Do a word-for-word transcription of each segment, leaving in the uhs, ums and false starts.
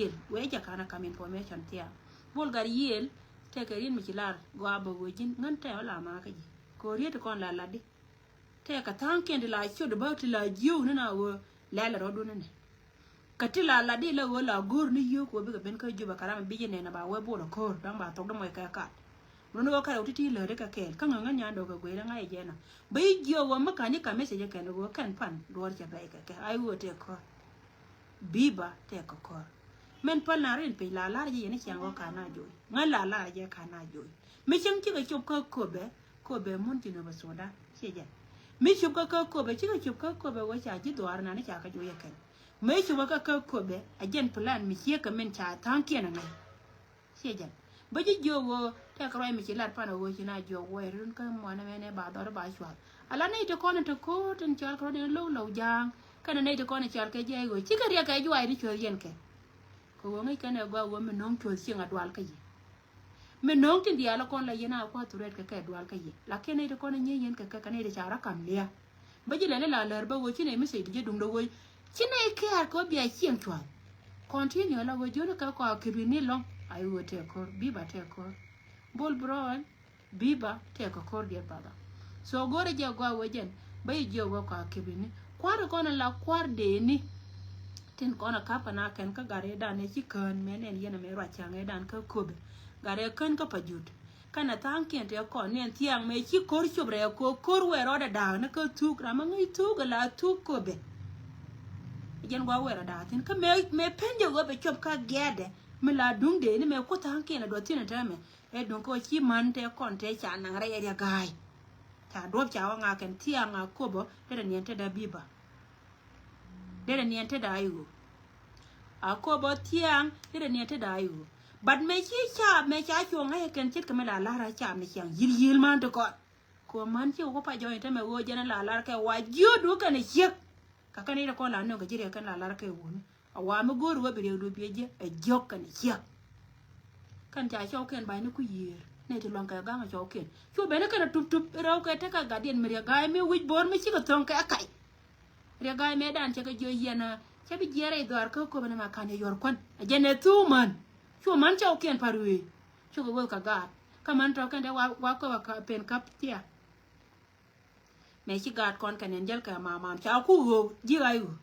Yiël wee jɛ ka̱n a kam information thia̱a̱ŋ. Bol Gatyiël tëëkɛ riet mi ci lar gɔaa bä ɣöö ji̱n ŋän tɛ̈ ɣä la makä ji̱. Kɛ ɣöö riet ti kɔn la latdi. Tëëkɛ tha̱a̱ŋkiɛn ti la ciöt bä ti la jiööni na ɣöö lɛl rɔ̱dun ni. Kä ti la latdi la ɣöö la go̱o̱r ni yio̱o̱k ɣöö bikɛ ben kä Jubɛ kɛ ram bi̱c inɛn a ba wee bol a ko̱o̱r dɔ̱ŋ ba thok di mɔc kɛ kat. Mun ɣöö kärɛ wä ti̱ti̱ läri kɛ kɛɛl kä ŋäŋä nyan dɔ̱k kɛ guey la ŋa̱c jɛ na. Bä i̱ jiöök ɣöö mi ka̱n i̱ ka message kɛn ɣöö kɛn pan duɔ̱ɔ̱r cɛ bɛc kɛ kɛ a i̱ ɣöö tëë ko̱o̱r. Bi̱i̱ ba tëë kɛ ko̱r. Mɛn päl na rin piny la lar jɛ yɛn i̱ ciaŋ ɣöö ka̱n a joc. Ŋäc la lar jɛ ka̱n a joc. Mi cieŋ cikɛ cop kä Köpɛ, Köpɛ mun Jinub Sudan. Ciɛ jɛn. Mi cop kä kä Köpɛ, cikɛ cop kä Köpɛ ɣöö ca ji̱ dhuaar nan i̱ ca kɛ joc ɛ kɛn. Mi cop kä kä Köpɛ, a jɛn plan mi ciek kɛ min ca tha̱a̱ŋkiɛn a ŋäc. Ciɛ jɛn. Bä ji̱ jiök ɣöö tɛk ruac mi ci lat pan a ɣöö ci na jiök wä run kä muanɛ mɛnɛ ba dhɔr ba cual. Ala nɛy ti kɔn in te ko̱o̱t in cɔal kɛ rɔ̱diɛn lo̱w lo̱w ja̱a̱ŋ. Kɛnɛ nɛy ti kɔn in cɔal kɛ jiɛc ɣöö cikɛ riɛk kɛ juac ni cuɔth yɛn kɛ. Kɛ ɣöö ŋäc kɛn ɛ gɔaa ɣöö mi no̱o̱ŋ cuɔth cieŋ a dual kä yɛ. Mi no̱o̱ŋ tin diaal kɔn la yɛn a kuath thuret kɛ kɛ dual kä yɛ. Lakin nɛy ti kɔn in nyiey yɛn kɛ kɛ kɛ nɛy ti ca rɔ kam lia̱a̱. Bä ji̱ lɛl i̱ la lär bä ɣöö ci nɛy mi sɛy ti ji̱ duŋdä ɣöö ci nɛy kɛɛr kɛ ɣöö bia cieŋ cua̱th. Continue la ɣöö jiöni kɛ kɔa ki̱pi ni lɔ̱ŋ a i̱ ɣöö tɛk ko̱r bi̱i̱ ba tɛk ko̱r. Bol Brown bi̱i̱ ba tɛk kɛ ko̱r diɛt badha. So go̱rɛ jɛ gɔaa ɣöö jɛn bä ji̱ jiök ɣöö kɔa ki̱pi ni kua̱r kɔn in la kua̱r dee ni. Tin kɔn a ka̱p kɛ na kɛn kä gat ëëdan ëë ci kään mëë nɛn yɛn ɛmɛ ruac cäŋ ëëdan kä Köpɛ. Gat ëë kän kä Pajut. Kɛnɛ tha̱a̱ŋkiɛn tëë kɔn ni ɛn thia̱a̱ŋ mëë ci ko̱r cop rɛɛ ko̱ ko̱r wɛɛr rɔɔdɛ da̱a̱k ni kä thuk ram mi ŋäc thuk ɛ la thuk Köpɛ. Jɛn gua̱a̱ wɛɛr ɛ da̱a̱k thi̱n kä mëë mëë pen jɛ ɣöö bɛ cop kä gia̱a̱dɛ mi la duŋdɛ ni mëë kuoth tha̱a̱ŋkiɛn ɛ duɔth thi̱n ɛ täämɛ. Ɛ duŋ kä ɣöö ci män tëë kɔn tëë ca naŋ rɛy ɛ riɛ ga̱a̱c. Ca duɔ̱p ca wä ŋa̱ kɛn thia̱a̱ŋ a Köpɛ derɛ niɛn tetdä bi̱i̱ ba. Derɛ niɛn tetdä a i̱ ɣöö. A Köpɛ thia̱a̱ŋ derɛ niɛn tetdä a i̱ ɣöö. But mëë ci caap mëë ca cuɔ̱ɔ̱ŋ ŋäc kɛn ce̱tkɛ mi la la̱r a caap ni ciaŋ yi̱l yi̱l män ti kɔn. Kɛ ɣöö män ci wä pa jɔ̱ɔ̱ny tämɛ ɣöö jɛn a la la̱r kɛ wa jiöödu kɛn a ciek. Kä kɛn i̱ ti kɔn la nöŋ kɛ ji̱ riɛk kɛn la la̱r kɛ wuni. A wa mi go̱o̱ri wä bi riɛkdu biɛ jiɛ ɛ jiök kɛn a ciek. Kɛn ca cɔwkiɛn ba̱ny ni ku yiëër nɛy ti luaŋ kɛ ga̱ŋ a cɔwkiɛn cu ben ni kɛn a tup tup rɛw kɛ tekɛ gatdiɛn mi riɛk ga̱a̱c mi wi̱c bo̱o̱r mi cikɛ tho̱ŋ kɛ kac. Riɛk ga̱a̱c mëëdan cɛ kɛ jiö yɛn a cɛ bi jiɛɛr rɛy dhɔaar kä Köpɛ ni ma ka̱n yɛ yuɔr kuän a jɛn ɛ thuu män. Cu män cɔwkiɛn pa̱r wëë cukɛ wël kɛ gaat kä män tɔ̱ kɛn dee wa Köpɛ pen käp thia. Mëë ci gaat kɔn kɛn ɛn jäl kɛ maman ca ku ɣöö ji̱ ɣa̱c ɣöö.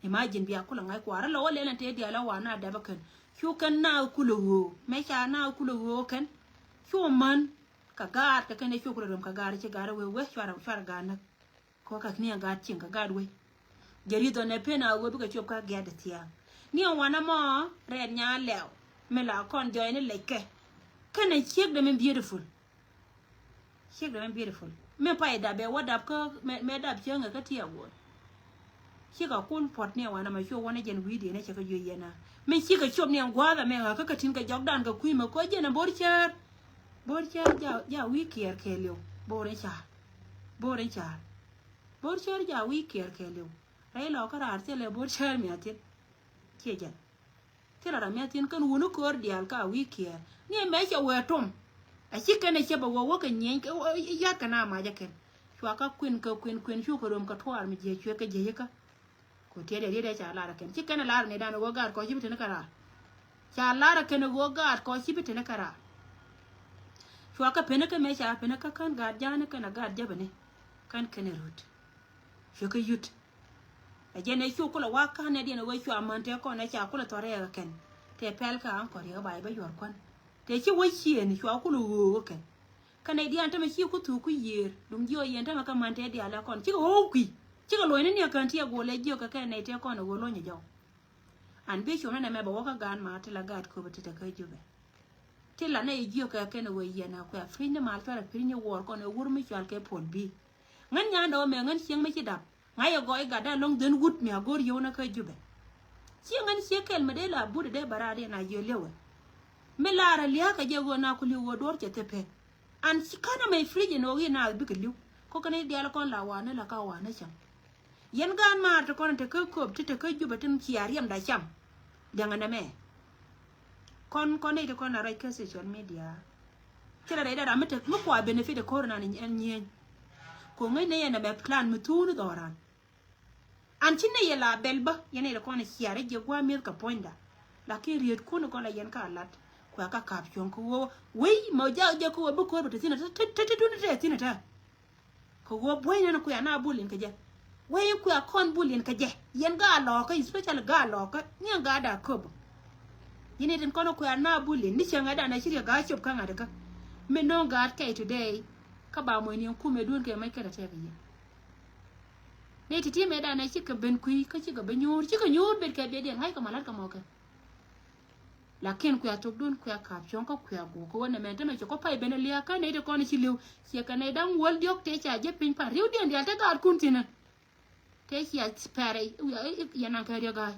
Imagine bia kulɛ ŋa̱c kuaar lɔ wä lɛl ɛn tëë diaal ɛ wa na dɛpä kɛn cu kɛn na kulɛ ɣöö mëë ca na kulɛ ɣöö kɛn. Cu män kɛ gaat kɛ kɛn ɛ cu kulɛ röm kɛ gaat ci gaat ɛ wee wee cuarɛ cuarɛ gaat näk. Kɔ kak ni a gaat cieŋ kɛ gaat wec. Jɛ ri̱th ɔ nɛ pen a ɣöö bikɛ cop ka giat dɛ thia̱a̱ŋ. Ni a wanɛ mɔ rɛɛt nya lɛw mi la kɔn jɔy ni lɛckɛ. Kɛnɛ ciek dɛ mi beautiful. Ciek dɛ mi beautiful mi pay dap bɛ wä dap kä mɛ dap cieŋ kɛ ti a guɔn. Cikɛ kul puɔt ni a wanɛ mɛ cu wanɛ jɛn wi̱i̱diɛn ɛ cɛ kɛ juey yɛn a mi cikɛ cop ni a gua̱a̱th amɛ ɣä kä kɛ tin kɛ jɔkdan kɛ kui̱ mɛ kɔ jɛn a bo̱r cär. Bo̱r cär ja wi̱i̱ kiɛɛr kɛɛliw bo̱r in ca̱r. Bo̱r in ca̱r. Bo̱r cär ja wi̱i̱ kiɛɛr kɛɛliw. Rɛy lɔ kä raar thilɛ bo̱r cär mia̱thi̱n. Ciɛ jɛn. Thilɛ ram mia̱thi̱n kɛn wuni köör diaal ka wi̱i̱ kiɛɛr ni ɛmɛ cɛ wee tom. A ci kɛn ɛ cɛ bɛ wee wä kɛ nyieny ya̱t kɛ na macä kɛn. Cua kä kuin kɛ kuin kuin cukɛ röm kɛ tuaar mi jiɛ cuɛ kɛ jiɛ yikä. Ku tiɛt ɛ riet ɛ ca lar ɛ kɛn ci kɛn ɛ lar ɛ ni dan ɛ wee gaat kɔ ci bi teni kɛ raar. Ca lar ɛ kɛn ɛ wee gaat kɔ ci bi teni kɛ raar. Cua kɛ peni kɛ mɛ ca peni kä kän gaat ja̱a̱ni kɛn ɛ gaat jäpɛni. Kän kɛn ɛ rut. Cuɛ kɛ yut. Ɛ jɛn ɛ cu kulɛ wak ka̱n nɛ diɛn ɛ wee cua män tëë kɔn ɛ ca kulɛ thɔr rɛɛk ɛ kɛn. Tëë pɛl kä aŋ kɔn riɛk ɛ ba yɛ bä yuɔr kuän. Tëë ci wec ciëëni cua kulɛ ɣöök ɛ kɛn. Kä nɛy diaal tämɛ ci ku thuk ku yiëër duŋ jiɔ yɛn tämɛ kä män tëë diaal ɛ kɔn cikɛ ɣöök kui̱. Cikɛ lo̱cni ni ɛ kän ti ɛ guɔl ɛ jiök ɛ kɛn nɛy tëë kɔn ɛ ɣöö lo̱ny ɛ jɔw. An bi cuɔ̱m ni nɛmɛ bɛ wä kä gaan ma ti la gaat köpɛ ti te kä Jubɛ. Ti la nɛy jiök ɛ kɛn ɛ ɣöö yɛn ɛ kuɛ piny ni mal cuarɛ piny ni wuɔɔr kɔn ɛ wur mi cual kɛ puɔl bi. Ŋän nyan dɔɔ mɛ ŋän cieŋ mi ci dap. Ŋa̱c ɛ gɔɔy gatdä ɛlɔ̱ŋ dhen wut mi a go̱o̱r yio̱wna kä Jubɛ. Ciɛ ŋän ciek kɛl mi dee la but dee bɛ raar yɛn a jiö li̱wɛ. Mi laarä lia̱a̱kä jɛ ɣöö na ku li̱w ɣöö duɔ̱ɔ̱r cɛ thil pek. An ci ka̱n amɛ fric in ɣöö i̱ naath bikɛ li̱w. Kɔ kɛn i̱ diaal kɔn la wanä la ka wanä cäŋ. Yɛn gaan maar ti kɔn in te kä köp ti te kä Jubɛ tin cia riɛmda cam. Liɛŋɛ nɛmɛ. Kɔn kɔn i̱ ti kɔn la ruac kä social media. Thilɛ rɛy dee ram mi tek mi kua benefit ɛ ko̱r nan ɛn nyieny. Ko̱ ŋäc nɛ yɛn ɛmɛ plan mi thuuni dhɔran. An ci nɛ yɛ la bɛl bä yɛn ɛ kɔn ɛ ciarɛ jiɛ gua̱a̱ mi̱eth kɛ puɔ̱nyda. Lakin riet kun kɔn la yɛn ka lat. Kua ka kap cuɔ̱ŋ kɛ ɣöö wei mɛ jak jɛ kɛ ɣöö bi ko̱r bɛ te thi̱n ɛ te te te duni te thi̱n ɛ te. Kɛ ɣöö buɔ̱ny nɛn kuɛ na bullying kɛ jɛ. Wei kuɛ kɔn bullying kɛ jɛ. Yɛn gaa lɔɔkä, especially gaa lɔɔkä. Niɛn gaa da köp. Yɛn itin kɔn kuɛ na bullying ni cäŋɛ dan a ci riɛ gaa cop kä ŋa̱t kä. Mi no̱o̱ŋ gaat kɛy today. Kä ba muɔ̱cni ɛn kumɛ duun kɛ mec kɛn a tɛk yɛ. Ni ti ti mɛ dan a cikɛ ben kui̱ kä cikɛ ben nyuur, cikɛ nyuur bet kɛ biɛ diɛn ŋa̱ckɛ ma la̱t kɛ mɔkɛ. Lakin kuɛ thok dun kuɛ kap cuɔ̱ŋ kä kuɛ guk kä wä nɛ mɛn te mɛ ci kɔ pay ben a lia̱a̱ kä nɛy ti kɔn ci li̱w. Ciɛ kɛ nɛy da̱ŋ wäl diɔ̱k tëë ca jɛ piny pan ri̱w diɛn diaal te gaatkun thi̱n. Tëë cia pɛrɛ yɛn naŋ kɛ riɛk ga̱a̱c.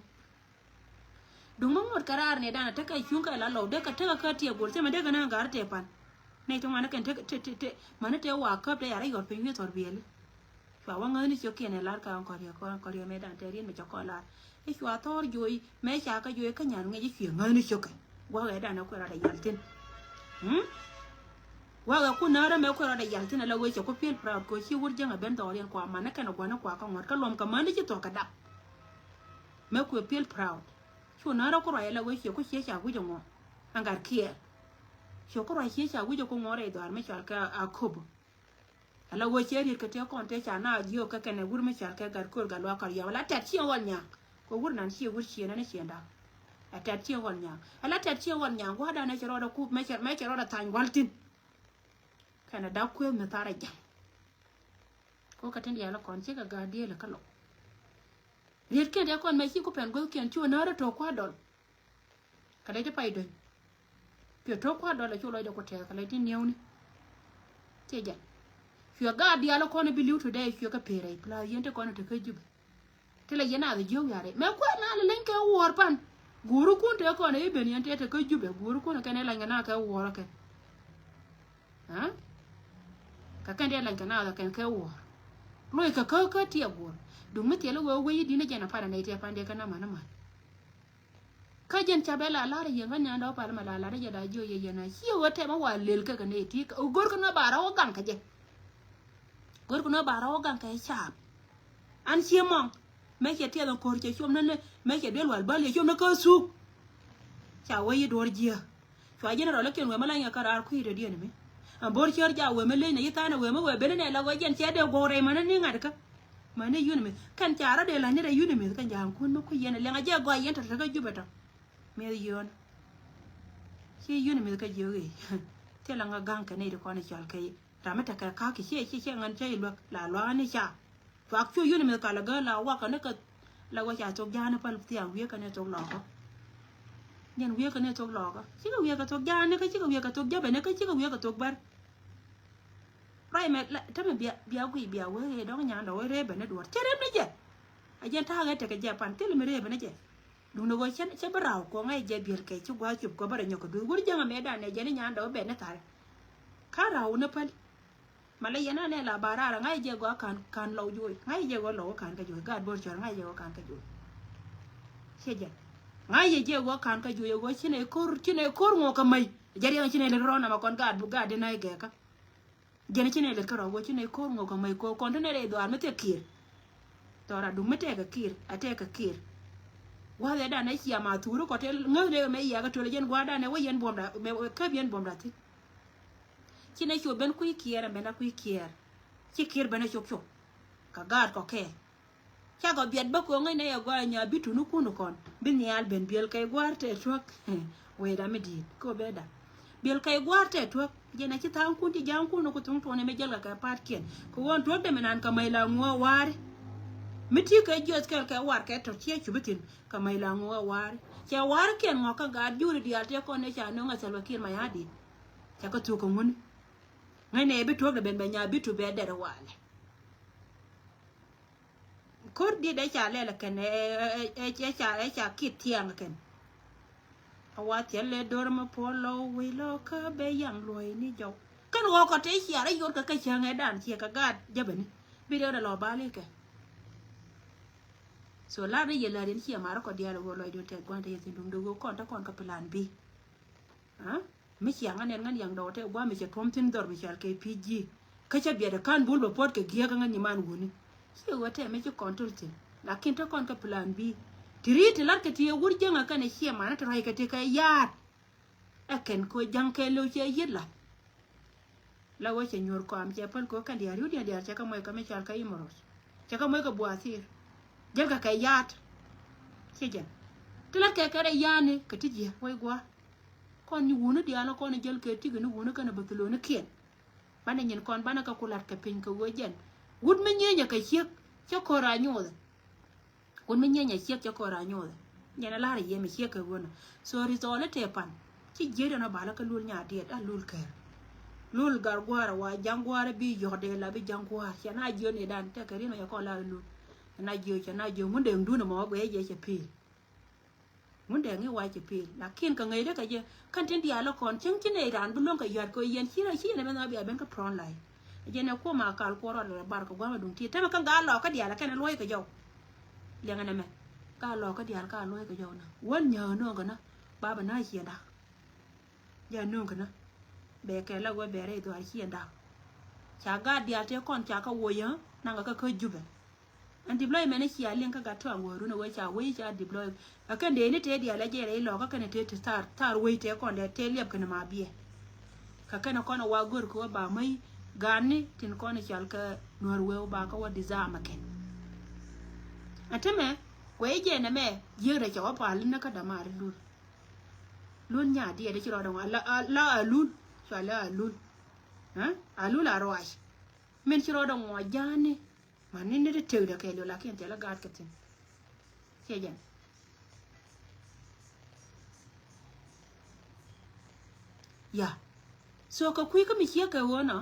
Duŋ mi ŋot kɛ raar ni dan a tekɛ cuŋ kɛ la lɔw dee kɛ tekɛ kä tiɛ gol cɛ mɛ dee kɛ nɛ ga̱r tëë pan. Nɛy ti ŋuan ni kɛn te te te te mani tëë wa käp tëë yara yɔt piny wi̱i̱ thɔr biɛli. Cua wä ŋäthni ciökiɛn ɛ lar kɛ ɣän kɔriɛ kɔn kɔriɛ mɛ dan tɛ riet mɛ cɛ kɔn lar. I̱ cua thɔɔr jo̱o̱c mɛ ca kä jo̱o̱c kä nyan ŋic i̱ cuɛ ŋäthni ciökɛ. Gua̱kɛ dan ɛ kuɛ rɔdɛ yal thi̱n. Hmm? Gua̱kɛ ku näärä mɛ kuɛ rɔdɛ yal thi̱n ala wee cɛ ku piel proud kɛ ci wur jäŋ ɛ ben dhɔriɛn kua man ni kɛn ɛ gua̱ni kua kä ŋuɔ̱t kä luɔm kɛ mäni ci thuɔ̱k kɛ dap. Mɛ kuɛ piel proud. Cu näärä ku ruac ala wee ciɛ ku ciɛ ca wi̱c ɛ ŋuɔ. Ɛn gat kiɛɛr. Ciɛ ku ruac ciɛ ca wi̱c ɛ ku ŋuɔ rɛy dhɔaar mi cɔal kɛ a köp. Ala wee cɛ riet kɛ tëë kɔn tëë ca na jiök kɛ kɛnɛ wur mi cal kɛ gat köör gat luaak kɔr yɔm ala tɛt ciɛ ɣɔl nyaŋ. Kɛ wur nan ciɛ wur ciɛ nani ciɛ dak. A tɛt ciɛ ɣɔl nyaŋ ala tɛt ciɛ ɣɔl nyaŋ gua̱dan ɛ cɛ rɔɔdɛ kup mɛ cɛ mɛ cɛ rɔɔdɛ thany wal thin. Kɛnɛ dak kuëth mi tharɛ ja̱ŋ. Ko kɛ tin diaal kɔn cikɛ gat diëël kä lɔ. Riet kɛn tëë kɔn mɛ ci ku pɛn guäth kiɛn cu näärä to̱o̱k kua̱r dɔl. Kɛ lɛ ti pay döny. Piɛ to̱k kua̱r dɔlɛ cu lɔcdɛ ku tɛɛk kɛ lɛ ti niɛwni. Tiɛ jɛn. Cuɛ gaat diaal kɔn bi li̱w today cuɛ kɛ peerɛ plus yɛn ti kɔn te kä Jubɛ. Ti lɛ yɛn a the jiök wiarɛ mɛ kuɛ na lɛ leny kɛ wuɔɔr pan. Guuri kun te kɔn i̱ ben yɛn tëë te kä Jubɛ guuri kun kɛn i̱ lany kɛ na kɛ wuɔɔr kɛn. Aa? Kɛ kɛn tëë lany kɛ na the kɛn kɛ wuɔɔr. Loc kɛ kä kä tiɛ guur. Duŋ mi thiɛl i̱ wee wec i̱ di̱n i̱ jɛn a pan a nɛy tiɛ pan diɛ kɛ na man i̱ man. Kä jɛn ca bɛ la lar yieŋ kä nyan dɔ̱ pal mɛ la lar jɛ la jiö yɛ yɛn a ciɛ wä tɛmɛ wa lel kä kɛ nɛ ti go̱r kä nɔ ba rɔ wä gaŋ kä jɛ. Go̱r kä nɔ ba rɔ wä gaŋ kä jɛ caap. An ciɛ mɔŋ mɛ cɛ tiɛth ɛn ko̱r cɛ com nä nɛ mɛ cɛ duel wal bäl yɛ com nä kä thuk. Ca wä yi duɔ̱r jiä. Cua general kiɛn wee mi lany kɛ raar kui̱ dɔ̱diɛn mi. Ɛn bo̱r cär ja wee mi leny nɛ yi tha̱a̱n wee mi wee ben nɛ la wee jɛn cɛ dee guɔk rɛy mänä ni ŋa̱t kä. Mänä yun mi kɛn ca rɔ dee la̱ny ni rɛy yun mi kɛn ja̱a̱ŋ kun mi kui̱ yɛn liɛŋ a jɛ gɔaa yɛn tɔ̱ tɔ̱ kä Jubɛ tɔ̱. Mi̱eth yön. Ci yun mi kä jiök i̱ thilɛ ŋa ga̱ŋ kɛ nɛy ti kɔn i̱ cɔal kɛ i̱ ram mi tekɛ ka̱k i̱ ciɛ ciɛ ciɛ ŋän cä i̱ luäk la lua̱a̱ ni ca. Cuak cu yun mi kal gä la wakä ni kä la wä ca thok ja̱a̱ni päl thiaŋ wiee kɛn thok lɔkä. Nyɛn wiee kɛn thok lɔkä cikɛ wiee kɛ thok ja̱a̱ni kä cikɛ wiee kɛ thok jäpɛ ni kä cikɛ wiee kɛ thok bär. Ruac mɛ tämɛ bia bia guiy bia wee dɔ̱ŋ nyan dɔ̱ wee ree bɛ ni duɔ̱r cɛ rep ni jɛ. A jɛn ta̱a̱ ɣɛ tekɛ jɛ pan thil mi ree bɛ ni jɛ. Duŋdɛ ɣöö cɛ bä raw kɔ ŋa̱c jɛ biɛl kɛ ci gua̱a̱th cop kɔ bä rɛ nyɔk kɛ duth wur jäŋ amɛ dan nɛ jɛn i̱ nyan dɔ̱ wee bɛ ni tha̱rɛ. Ka̱n raw ni päl. Malɛ yɛn anɛ la ba raar ŋa̱c jɛ gɔaa ka̱n ka̱n lɔw juɔc ŋa̱c jɛ gɔaa lɔw ka̱n kä juɔc gaat bo̱r cɔr ŋa̱c jɛ gɔaa ka̱n kä juɔc. Ciɛ jɛ ŋa̱c jɛ jɛ gɔaa ka̱n kä juɔc ɛ gɔaa ci nɛ ko̱r ci nɛ ko̱r ŋuɔ kä mäc. Jɛ riɛŋ ci nɛ lɛ rɔn ama kɔn gaat bu gaat di na̱c gɛɛkä. Jɛn ci nɛ lɛ kärɔa gɔaa ci nɛ ko̱r ŋuɔ kä mäc ko̱r kɔn ti nɛ rɛy dhuaar mi thiɛ kiɛɛr. Thɔra duŋ mi tɛɛkɛ kiɛɛr a tɛɛkɛ kiɛɛr. Gua̱a̱th ɛ danɛ cia ma thuuri kɔ te ŋäth dee mɛ yiakä tuɔl jɛn gua̱a̱th danɛ wä yɛn buɔmda mɛ käp yɛn buɔmda thi̱n. Ci nɛ cu ben kui̱ kiɛɛr ɛn ben a kui̱ kiɛɛr. Ci kiɛɛr ben a cop cop. Kɛ gaat kɔ kɛɛl. Cakɔ biɛt bä ko̱ŋ ŋäcnɛ yɛ gɔaa nya bi tuni kun kɔn bi nhial ben biɛl kɛ gua̱a̱r tɛ tuäk. Wecda mi di̱i̱t kɛ bɛ da biɛl kɛ gua̱a̱r tɛ tuäk. Jɛn a ci tha̱a̱ŋ kun ci ja̱a̱ŋ kun ku thuŋ tuɔni mi jɛl kɛ kɛ pa̱a̱t kiɛn kɛ ɣöö tuäk dee mi naan kɛ mäc la ŋuɔ wa̱a̱ri. Mi ti kɛ jiɔth kɛl kɛ war kɛ tɔ̱ ciɛ cupi thi̱n kɛ mäc la ŋuɔ wa̱a̱ri. Cɛ wa̱a̱ri kiɛn ŋɔk kä gaat juri diaal tɛ kɔn ni ca nöŋ a thɛl wä kiɛn ma ya̱a̱ di̱i̱t. Cɛ kɛ thuk kɛ ŋuni. Ŋäcnɛ yɛ bi tuäk dee ben bɛ nya bi tu bɛ dɛr walɛ. Ko̱r diet ɛ ca lɛl kɛn ɛ ca ɛ ca kit thiaŋ kɛn. A wa thiɛl lɛ do̱r mi puɔl lɔ wi̱i̱ lɔ kä bɛ yaŋ luɔ̱c ni jɔw. Kɛn ɣɔk kɔ tëë ciaar ɛ yot kɛ kɛ cäŋ ɛ dan ciɛ kɛ gaat jäbäni bi riɛw dɛ lɔ bali kɛ. So lar ni yɛ lär yɛn ciɛ mar kɔ diaal ɣöö lɔcdun tɛth gua̱n te yɛ thi̱n duŋdɛ ɣöö kɔn te kɔn kɛ plan bi. Mi ciaŋ ŋän ɛn ŋän yaŋ dɔw tɛ gua̱a̱ mi cɛ tuɔ̱m thi̱n dhɔr mi cɔal kɛ P G. Kä cä biɛt ɛ ka̱n bul bɛ puɔ̱t kɛ giäk ŋän nyiman wuni. Ciɛ ɣöö tɛ mi ci kɔn tul thi̱n lakin te kɔn kɛ plan bi. Ti ri̱i̱t ti la̱t kɛ ti ɛ wur jäŋä kɛnɛ ciɛ manä ti ruac kɛ ti kɛ ya̱a̱t. Ɛ kɛn kɛ ɣöö ja̱ŋ kɛɛliw cɛ yiet la̱t. La ɣöö cɛ nyuur kɔam cɛ päl kɛ ɣöö kɛn diaal ri̱w diaal diaal cɛ kɛ moc kɛ mi cal kɛ imorot. Cɛ kɛ moc kɛ buathir. Jäl kɛ kɛ ya̱a̱t. Ciɛ jɛn. Ti la̱t kɛ kɛ rɛy ya̱a̱ni kɛ ti jiɛ wec gua̱a̱r. Kɔn nyi wuni diaal kɔn jäl kɛ tikɛ ni wuni kɛnɛ bä thiloni kiɛn. Banɛ nyin kɔn banɛ kɛ ku la̱t kɛ piny kɛ ɣöö jɛn. Wut mi nyieenyɛ kɛ ciek cɛ ko̱r a nyothɛ. Kun mi nyieny a ciek cɛ kɔr a nyothɛ. Nyɛn a la̱r a yiem a ciek kɛ ɣöö nɔ. So ri thɔɔl i̱ tëë pan. Ci jiäk dɛn a balä kä lul nyaat diɛt a lul kɛɛr. Lul gar gua̱a̱r a wa ja̱ŋ gua̱a̱r a bi yɔ̱k dee la bi ja̱ŋ gua̱a̱r. Cɛ na jiöt ni dan tɛkɛ rin mɛ cɛ kɔn la̱r a lul. Cɛ na jiöt cɛ na jiöt ŋun dee ŋdun ɛmɔ wä guɛy jɛ cɛ pi̱i̱l. Ŋun dee ŋi̱ wac cɛ pi̱i̱l. Lakin kɛ ŋäcdä kɛ jɛ kän tin diaal ɛ kɔn cäŋ ci nɛy raan bi luäŋ kɛ yɔ̱a̱t kɛ yɛn ci rɛy ci yɛn ɛmɛ nhɔa bia ben kä prɔn la̱c. Ɛ jɛn ɛ kuɔm a kal kuɔr rɔɔdɛ bar kɛ gua̱a̱m ɛ duŋ ti tämɛ kä gaa lɔɔkä diaal ɛ kɛn ɛ luɔ̱c kɛ jɔw. Liɛŋɛ nɛmɛ gaa lɔɔkä diaal kaa luɔ̱c kɛ jɔw na wän nyääk nööŋ kɛ na. Babɛ na ciɛnda. Jɛ nööŋ kɛ na bɛ kɛ la wee bɛ rɛy dhuaar ciɛnda. Ca gaat diaal tëë kɔn ca kä woc ɛ naŋɛ kä kä Jubɛ. Ɛn deployment ni cia liŋ kä gat tɔ̱ aŋ wä run a wee ca wee ca deploy. Ɛ kɛn dee ni tëë diaal ɛ jɛ rɛy lɔɔkä kɛn tëë ti thar thar wee tëë kɔn dee tëë liɛp kɛn ma biɛ. Kä kɛn kɔn a wa gör kɛ wä ba mäc gaatni tin kɔn i̱ cal kɛ nuäär wee wä ba kä wä disarm ɛ kɛn. Ɛ tämɛ wee jɛ nɛmɛ jiäk rɛ cɛ wä pal ni kä dämaari lul. Lul nyaat diɛt ci rɔɔdɛ ŋuɔ la a lul. Cua la a lul. Ɛ a lul a ruac. Min ci rɔɔdɛ ŋuɔ ja̱a̱ni. Man ni ni ti tëkdɛ kɛɛliw lakin thilɛ gaat kɛ thi̱n. Ciɛ jɛn. Ya. So kɛ kui̱ kä mi ciek kɛ ɣöö nɔ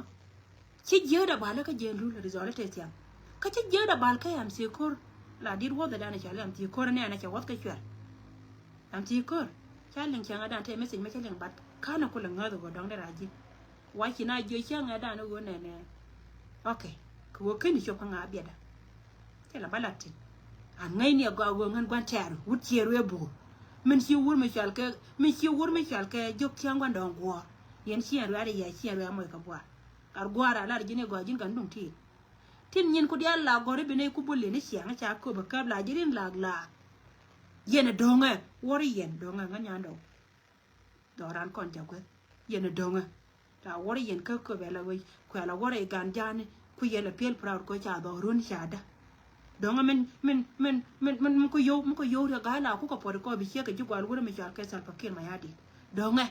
ci jiäkdɛ bal kä jiɛn rul result tëë thiaŋ. Kä ci jiäkdɛ bal kä yam thieko̱r. La dit wuɔthɛ danɛ cɔal yam thieko̱r nɛɛnɛ cɛ wuɔth kä cuɛr. Yam thieko̱r. Ca liŋ cäŋɛ dan tëë message mɛ cä liŋ bat ka̱n ɛ kulɛ ŋäth ɛ ɣöö dɔ̱ŋ dee rac ji̱. Wa ci na jiö cäŋɛ dan ɣöö nɛnɛ. Ok. Kɛ ɣöö keni cop kä ŋa biɛtdä. Thilɛ bä lat thi̱n. An ŋäcni a gɔaa ɣöö ŋän gua̱n tɛ̈r wut ciëër wee buur. Min ci wur mi cɔal kɛ, min ci wur mi cɔal kɛ jiök cäŋ gua̱n dɔ̱ŋ guɔ̱ɔ̱r. Yɛn ciɛɛn ruaat i̱ yɛ ciɛɛn ruaat moc kɛ buar. Gat gua̱a̱r a lar ji̱n i̱ gɔaa ji̱n kɛn duŋ ti̱i̱t. Tin nyin ku diaal la gɔ̱r i̱ bi nɛy ku bul yɛn i̱ ciaŋ ca köp ɛ käp la ji̱ rin laak laak. Yɛn ɛ do̱ŋɛ wuɔr i̱ yɛn do̱ŋɛ ŋän nyan dɔw. Dhɔran kɔn ca gueth yɛn a do̱ŋä. La wuɔr yɛn kä köpɛ la wec kuɛ la wuɔr i̱ gan ja̱a̱ni ku yɛn a piel proud kɔ ca dhɔrun ca dä. Do̱ŋä min min min min min min ku yow min ku yow riɛ ga̱a̱c la ku kɛ puɔt kɔ bi ciek kɛ ji̱ gual wurɛ mi cɔal kɛ Salva Kiir Mayardit. Do̱ŋä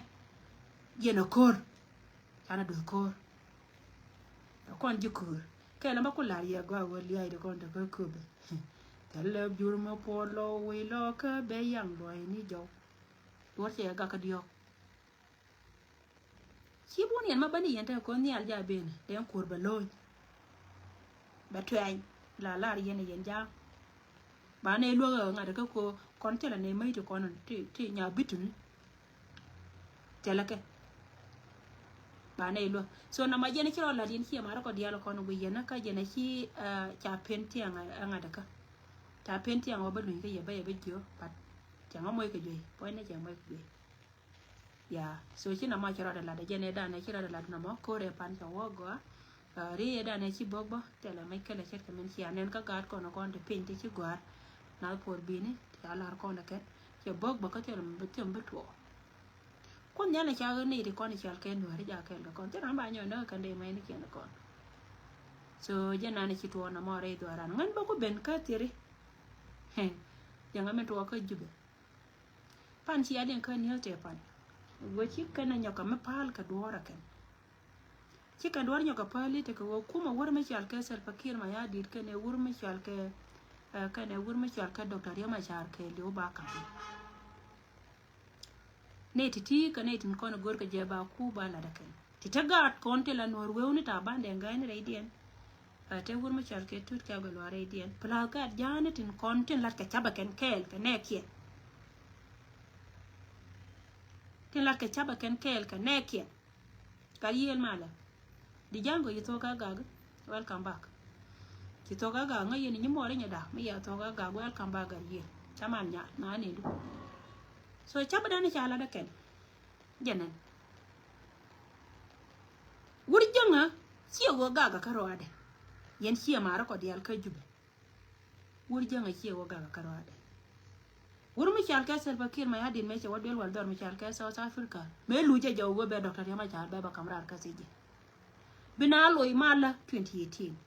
yɛn a ko̱r. Can a duth ko̱r. A kɔn ji̱ ko̱r kɛ la ma ku lar yɛ gɔaa wä lia̱a̱c di kɔn te kä köpɛ. Thilɛ jur mi puɔt lɔ wec lɔ kä bɛ yaŋ luɔ̱c ni jɔw. Duɔ̱r cɛ gak kä diɔ̱k. Ci bun yɛn ma bäni yɛn te ko̱n nhial ja ben den kuor bɛ lo̱ny. Bɛ tuɛny la lar yɛn yɛn ja. Ba nɛ luäk ɛ ŋa̱t kä ko kɔn thilɛ nɛ mäc ti kɔn ti ti nya bituni. Thilɛ kɛ. Ba nɛ luäk so na ma jɛn ci rɔ lat yɛn ci yɛ ma rɔ kɔ dial kɔn wi yɛn kä jɛn ci ca pen tiɛŋ ɛ ŋa̱t kä. Ca pen tiɛŋ wä bä luny kä yɛ bä yɛ bä jiö but cɛ ŋa moc kɛ juey puɔ̱ny ni cɛ moc kɛ juey. Ya so ci nɔmɔ ci rɔɔdɛ lat ɛ jɛn ɛ danɛ ci rɔɔdɛ lat nɔmɔ ko̱rɛ pan cɛ wä gɔaa. Ri ɛ danɛ ci bok bä thilɛ mec kɛlɛ ce̱tkɛ min cia nɛn kä gaat kɔn kɔn ti piny ti ci gɔ̱a̱r. Nath puɔr bini ti ca lar kɔn ɛ kɛn cɛ bok bä kä thilɛ mi bi thim bi tuɔɔk. Kun nhial ɛ ca ɣän ni ti kɔn i̱ cal kɛn duääri ja kɛl kɛ kɔn thil ram ba nyɔk näk kɛn dee mɛni kiɛn kɔn. So jɛ nan i̱ ci tuɔɔk nɔmɔ rɛy dhuaaran ŋän bä ku ben kä thiri. Jɛŋä min tuɔɔk kä Jubɛ. Pan cia liŋ kä ni̱el tëë pan. Wee ci kɛn a nyɔk kɛ mi pa̱a̱l kɛ duɔ̱ɔ̱r a kɛn. Ci kɛn duɔ̱ɔ̱r nyɔk kɛ pa̱a̱l i̱ tekɛ wee kumɛ wär mi cɔal kɛ Salva Kiir Mayardit kɛn ɛ wur mi cɔal kɛ kɛn ɛ wur mi cɔal kɛ Doctor Riek Machar kɛ li̱w ba ka̱m. Nɛy ti̱ti̱ kɛ nɛy tin kɔn görkɛ jɛ ba ku ba lat ɛ kɛn. Ti te gaat kɔn ti la nuɔr wewni Taban Deng Gai ni rɛydiɛn. Ɛ te wur mi cɔal kɛ Tut Kɛɛl Gai Lual rɛydiɛn. Pla gaat ja̱a̱ni tin kɔn tin lat kɛ capɛ kɛn kɛɛl kɛ nɛɛkiɛn. Tin lat kɛ capɛ kɛn kɛɛl kɛ nɛɛkiɛn. Gat yiëël malɛ. Di ja̱ŋ kɔ yi thok kä gak. Welcome back. Ci thok kä gak ŋä yɛn nyi mɔɔri nyɛ dak mi yɛ thok kä gak welcome back gat yiëël. Ca mal nyal ma ni du. So capɛ dan ca lat ɛ kɛn. Jɛ nɛn. Wur jäŋä ciɛ wä gak kä rɔadɛ. Yɛn ciɛ marä kɔ diaal kä Jubɛ. Wur jäŋä ciɛ wä gak kä rɔadɛ. Wur mi cal kɛ Salva Kiir Mayardit mëë cɛ wä duel wal dhɔr mi cal kɛ South Africa. Mëë luc jɛ jɔw wä bɛ Doctor Riek Machar bɛ ba kam raar kä thiec jɛ. Bi na loc malä twenty eighteen.